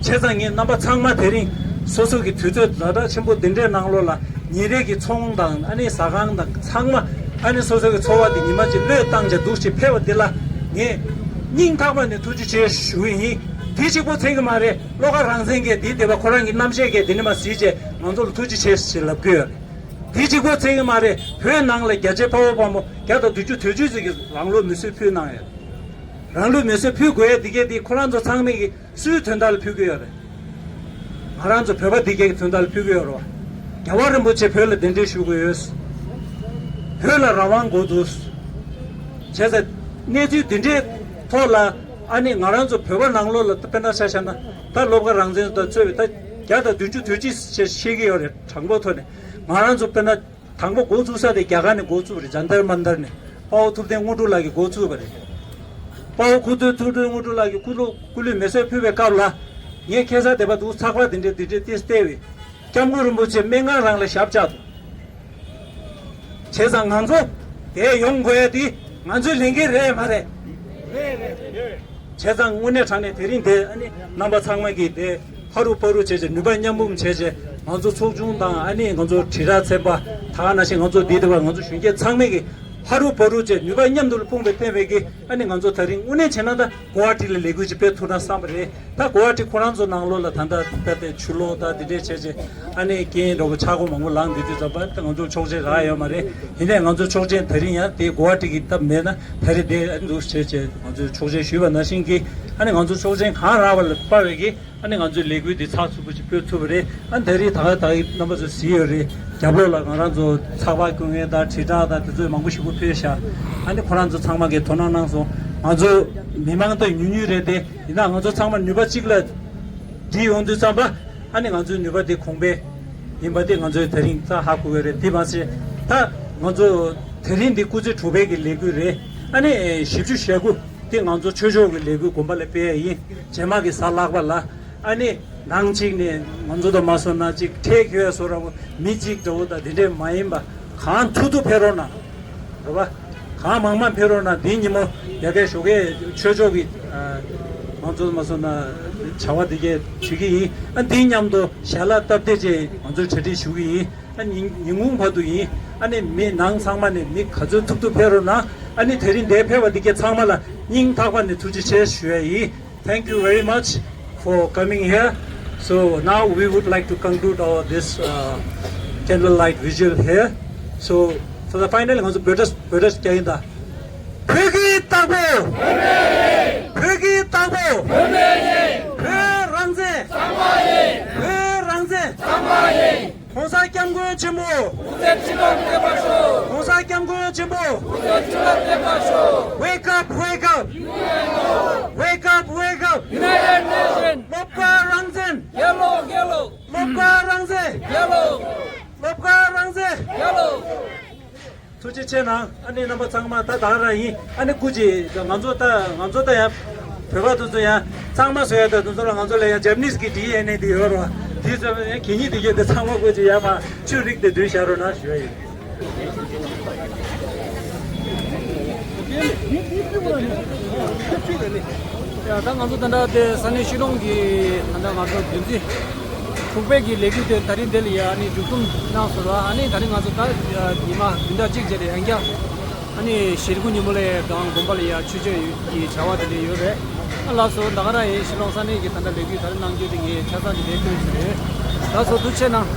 བྱས་ཙང་ངས་རྣམ་པ་ཚང་མ་དེ་རིང་སོ་སོ་གི་དུས་ཚོད་ཛ་དྲག་ཆེན་པོ་འདི་འདྲའི་ནང་ལོགས་ལ་ཉིན་རེ་གི་ཚོང་དང་། ཨ་ནི་ཟ་ཁང་དང་། ཚང་མ་ཨ་ནི་སོ་སོ་གི་འཚོ་བ་འདི་ཉི་མ་གཅིག་བློས་བཏང་བྱས་འདུག་ཅིག་ཕེབས་པ་འདི་ལ་ངས་སྙིང་ཐག་པ་ནས་ཐུགས་རྗེ་ཆེ་ཞུ་གི་ཡིན། དེ་གཅིག་པོ་ཚད་ཀྱི་མ་རེད། བློ་དགའ་རང་བཙན་གྱིས་འདི་བསྡད་པ་ཁོ་རང་གི་རྣམ་ཤེས་ཀྱིས་འདི་ནས་མར་གཟིགས་བྱས་ང་ཚོ་ལ་ཐུགས་རྗེ་ཆེ་ཞེས་ལབ་ཀྱི་ཡོད་རེད། དེ་གཅིག་པོ་ཚད་ཀྱི་མ་རེད། བོད་ནང་ལ་རྒྱ་ཆེ་དཔའ་བོ་དཔའ་མོ་བརྒྱ་དང་བདུན་ཅུ་དོན་གཅིག་ཙམ་གྱིས་རང་ལུས་མེ་གསོད་ཕུལ་གནང་ཡོད། རང་ལུས་མེ་གསོད་ཕུལ་དགོས་ཡ་འདི་གས་འདི་ཁོ་རང་ཚོ་ཚང་མས་ཀྱི་སུའི་དོན་དག་ལ་ཕུལ་གྱི་ཡོད་རེད། ང་རང་ཚོ་བོད་པ་འདི་གས་ཀྱི་དོན་དག་ལ་ཕུལ་གྱི་ཡོད་རེད་བ། རྒྱལ་བ་རིན་པོ་ཆེ་བོད་ལ་གདན་འདྲེན་ཞུ་དགོས་ཡོད། བོད་ལ་རང་དབང་དགོས་འདུག་བྱས་ཙང་གནས་ཚུལ་འདི་འདྲའི་ཐོག་ལ་ཨ་ནི་ང་རང་ཚོ་བོད་པ་ནང་ལོགས་ལ་དཔེར་ན་ཆ་བཞག་ན། ད་བློ་དགའ་རང་བཙན་དང་གཙོས་པའི་ད་བརྒྱ་དང་བདུན་ཅུ་དོན་གཅིག་ཅེས་བཤད་ཀྱི་ཡོད་རེད། དྲང་པོ་ཐོག་ནས་ང་རང་ཚོ་དཔེར་ན། དང་པོ་འགོ་བཙུགས་ས་དེ་རྒྱ་གར་ནས་འགོ་བཙུགས་པ་རེད། ཇན་ཏར་མན་ཏར་ནས་དཔའ་བོ་ཐུབ་བསྟན་དངོས་གྲུབ་ལགས་ཀྱིས་འགོ་བཙུགས་པ་རེད། དཔའ་བོ་ཁུ་ཚུར་ཐུབ་བསྟན་དངོས་གྲུབ་ལགས་ཀྱིས་སྐུ་ལུས་སྐུ་ལུས་མེ་གསོད་ཕུལ་བའི་སྐབས་ལ། ངས་ཁ་སང་དེ་པར་འདུག་ཚགས་པར་འདི་འདྲས་འདི་འདྲས་ཏིས་བལྟས་པས། སྐྱབས་མགོན་རིན་པོ་ཆེ་སྨན་ཁང་རང་ལ་ཞབས་བཅགས་འདུག་བྱས་ཙང་ང་ཚོ་དེ་ཡོང་དགོས་ཡ་དེ་ང་ཚོའི་ལས་འགན་རེད་མ་རེད། བྱས་ཙང་དངོས་གནས་དྲང་གནས་དེ་རིང་དེ་ཨ་ནི་རྣམ་པ་ཚང་མ་གིས་དེ་ཧ་རུ་པ་རུ་བྱས་བྱས་ནུས་པ་མཉམ་སྤུངས་བྱས་བྱས་ང་ཚོ་ཚོགས་ཆུང་དང་ཨ་ནི་ང་ཚོ་དྲིལ་བསྒྲགས་ཚན་པ་ད་ག་ནང་བཞིན་ང་ཚོ་འདི་དེ་བ་ང་ཚོ་གཞོན་སྐྱེས་ཚང་མས་ཀྱིས་ཧ་རུ་པ་རུ་བྱས་ནུས་པ་མཉམ་དུ་སྤུངས་པའི་བརྟེན་པའི་གི་ཨ་ནི་ང་ཚོ་དེ་རིང་དངོས་གནས་བྱས་ན་ད་གོ་བ་ཊི་ལ་ལས་འགུལ་ཅིག་སྤེལ་ཐུབ་ན་བསམ་པ་རེད། ད་གོ་བ་ཊི་ཁོ་རང་ཚོ་ནང་ལོགས་ལ་ད་ལྟ་ད་ལྟའི་ཆུ་ལོག་ད་འདི་འདྲས་བྱས་བྱས་ཨ་ནི་རྐྱེན་འདྲ་པོ་ཆག་སྒོ་མང་པོ་ལངས་འདི་དུས་ཙམ་པ་ད་ང་ཚོ་ཆོག་མཆན་རག་ཡོད་མ་རེད། ཡིན་ནའི་ང་ཚོ་ཆོག་མཆན་དེ་རིང་ཡང་དེ་གོ་བ་ཊི་གི་སྟབས་མེད་ན་ད་རེས་དེ་ཨ་ནི་འདུག་བྱས་བྱས་ང་ཚོས་ཆོག་མཆན་ཞུས་པ་ནང་བཞིན་གྱི་ཨ་ནི་ང་ཚོ་ཆོག་མཆན་གང་རག་པ་ལ་དཔག་པའི་གི་ཨ་ནི་ང་ཚོའི་ལས་འགུལ་འདི་ཚགས་ཚུད་པོ་ཅིག་སྤེལ་ཐུབ་པ་རེད། ཨ་ནི་ད་རེས་ད་ག་ད་གི་རྣམ་པ་ཚོས་གཟིགས་ཡོད་རེད། རྒྱབ་ལོགས་ལ་ང་རང་ཚོ་ཚགས་པར་སྐུ་ངལ་དང་དྲིལ་བསྒྲགས་དང་དེ་ཚོ་མང་པོ་ཞིག་པོ་ཕུལ་ཤག་ཨ་ནི་ཁོ་རང་ཚོ་ཚང་མ་གིས་དོ་སྣང་གནང་སོང་། ང་ཚོ་མི་མང་ད་ཉུང་ཉུང་རེད་དེ། ཡིན་ན་ང་ཚོ་ཚང་མ་ནུས་པ་གཅིག་ལ་སྒྲིལ་ཡོང་དུས་ཙམ་པ་ཨ་ནི་ང་ཚོའི་ནུས་པ་དེ་གོང་འཕེལ་ཡིན་པ་དེ་ང་ཚོས་དེ་རིང་ཙག་ཧ་གོ་གི་རེད། དེ་མ་ཟད་ད་ང་ཚོ་དེ་རིང་འདི་སྐུ་ཚེ་དྲུག་པའི་གི་ལས་འགུལ་རེད། ཨ་ནི་བཞི་བཅུ་ཞེ་དགུ་དེ་ང་ཚོ་ཆོས་ཕྱོགས་ཀྱི་ལས་འགུལ་དགོན་པ་ལ་སྤེལ་ཡ་ཡིན། རྗེས་མ་གི་གཟའ་ལྷག་པ་ལ་ཨ་ནི་ནང་གཅིག་ནས་ང་ཚོ་དང་མ་སོང་ན་གཅིག་ཁྲལ་ཁྱོད་སོ་ར་བོ་མི་གཅིག་འདྲ་བོ་དང་དེ་འདྲས་མ་ཡིན་པ་གང་ཐུབ་ཐུབ་ཕེབས་རོགས་གནང་། རེད་པ། གང་མང་མང་ཕེབས་རོགས་གནང་། འདིའི་ཉིན་མོ་ཡ་གའི་ཞོགས་ཀའི་ཆོས་ཕྱོགས་ཀྱི་ང་ཚོ་མ་སོང་ན་བྱ་བ་འདི་གས་བྱེད་ཀྱི་ཡིན། ཨ་འདིའི་མཉམ་དུ་ཞལ་ལག་སྟབས་བདེ་བཅས་ང་ཚོས་གྲ་སྒྲིག་ཞུ་གི་ཡིན། ཨ་ཉིན་ཉིན་གུང་བར་དུ་ཡིན། ཨ་ནི་མི་ནང་ཚང་མ་ནས་མི་ག་ཚོད་ཐུབ་ཐུབ་ཕེབས་རོགས་གནང་། ཨ་ནི་དེ་རིང་འདིར་ཕེབས་པ་འདི་གས་ཚང་མ་ལ་སྙིང་ཐག་པ་ནས་ཐུགས་རྗེ་ཆེ་ཞུ་ཡ་ཡིན། Thank you very much for coming here. So now we would like to conclude our this uh, candlelight vigil here. So for the final, ང་ཚོ་འབོད་སྒྲ་འབོད་སྒྲ་རྒྱག་ཡིན་ད། བོད་ཀྱི་ཏང་ བོད་ཀྱི་བདག་པོ། བོད་རང་བཙན། བོད་རང་བཙན། གོང་ས་སྐྱབས་མགོན་ཆེན་པོ། གོང་ས་སྐྱབས་མགོན་ཆེན་པོ། Wake up, wake up. Wake up, wake up. United Nation. བློ་དཀར་རང་བཙན། རྒྱལ་ལོ། རྒྱལ་ལོ། བློ་དཀར་རང་བཙན། རྒྱལ་ལོ། བློ་དཀར་རང་བཙན། རྒྱལ་ལོ། ཐུགས་རྗེ་ཆེ་གནང་། ཨ་ནི་རྣམ་པ་ཚང་མ་ད་ད་ག་རང་ཡིན། ཨ་ནི་སྐུ་མཁྱེན། ང་ཚོ་ད་ང་ཚོ་ད་ཡང་བོད་པ་དེ་ཚོ་ཡང་གཙང་མ་བཟོ་ཡ་ད་དེ་ཚོ་ལ་ང་ཚོ་ལ་ཡང་Japanese་གི་ཌི་ཨེན་ཨེ་དེ་ཡོད་རེད་བ། དེ་ཚོ་ཡང་གད་སྙིགས་དེ་ཡོད་དེ་ཚང་མ་སྐུ་མཁྱེན་ཡར་མར་ཆུ་རིག་དེ་བསྡུས་བཞག་རོགས་གནང་ཞུ་ཡ་ཡིན། ཡ་ད་ང་ཚོ་ད་ལྟ་དེ་ས་གནས་ཤི་ལོང་གི་ད་ལྟ་ང་ཚོ་བདུན་ཚིགས་དྲུག་པའི་གི་ལས་འགུལ་དེ་ད་རིང་འདི་ལ་ཡ་ཨ་ནི་མཇུག་སྡོམ་གནང་སོང་ར། ཨ་ནི་ད་རིང་ང་ཚོ་ད་ཉི་མ་བདུན་ཕྲག་གཅིག་རྗེས་ལ་ཡང་བསྐྱར་ཨ་ནི་ཞེ་དགུ་ཉིན་མོ་ལ་ཡ་གང་དགོན་པ་ལ་ཡ་ཆོས་སྤྱོད་ཀྱི་བྱ་བ་དེ་འདྲ་ཡོད་རེད། ཨ་ལགས་སོ། ད་ག་རང་ཡིན། ཤི་ལོང་ས་གནས་ཀྱི་ད་ལྟ་ལས་འགུལ་ད་རིང་གནང་རྒྱུ་དེ་ངས་ཆ་ཚང་གི་ལས་འགུལ་ཞིག་རེད། ལགས་སོ། ཐུགས་རྗེ་གནང་།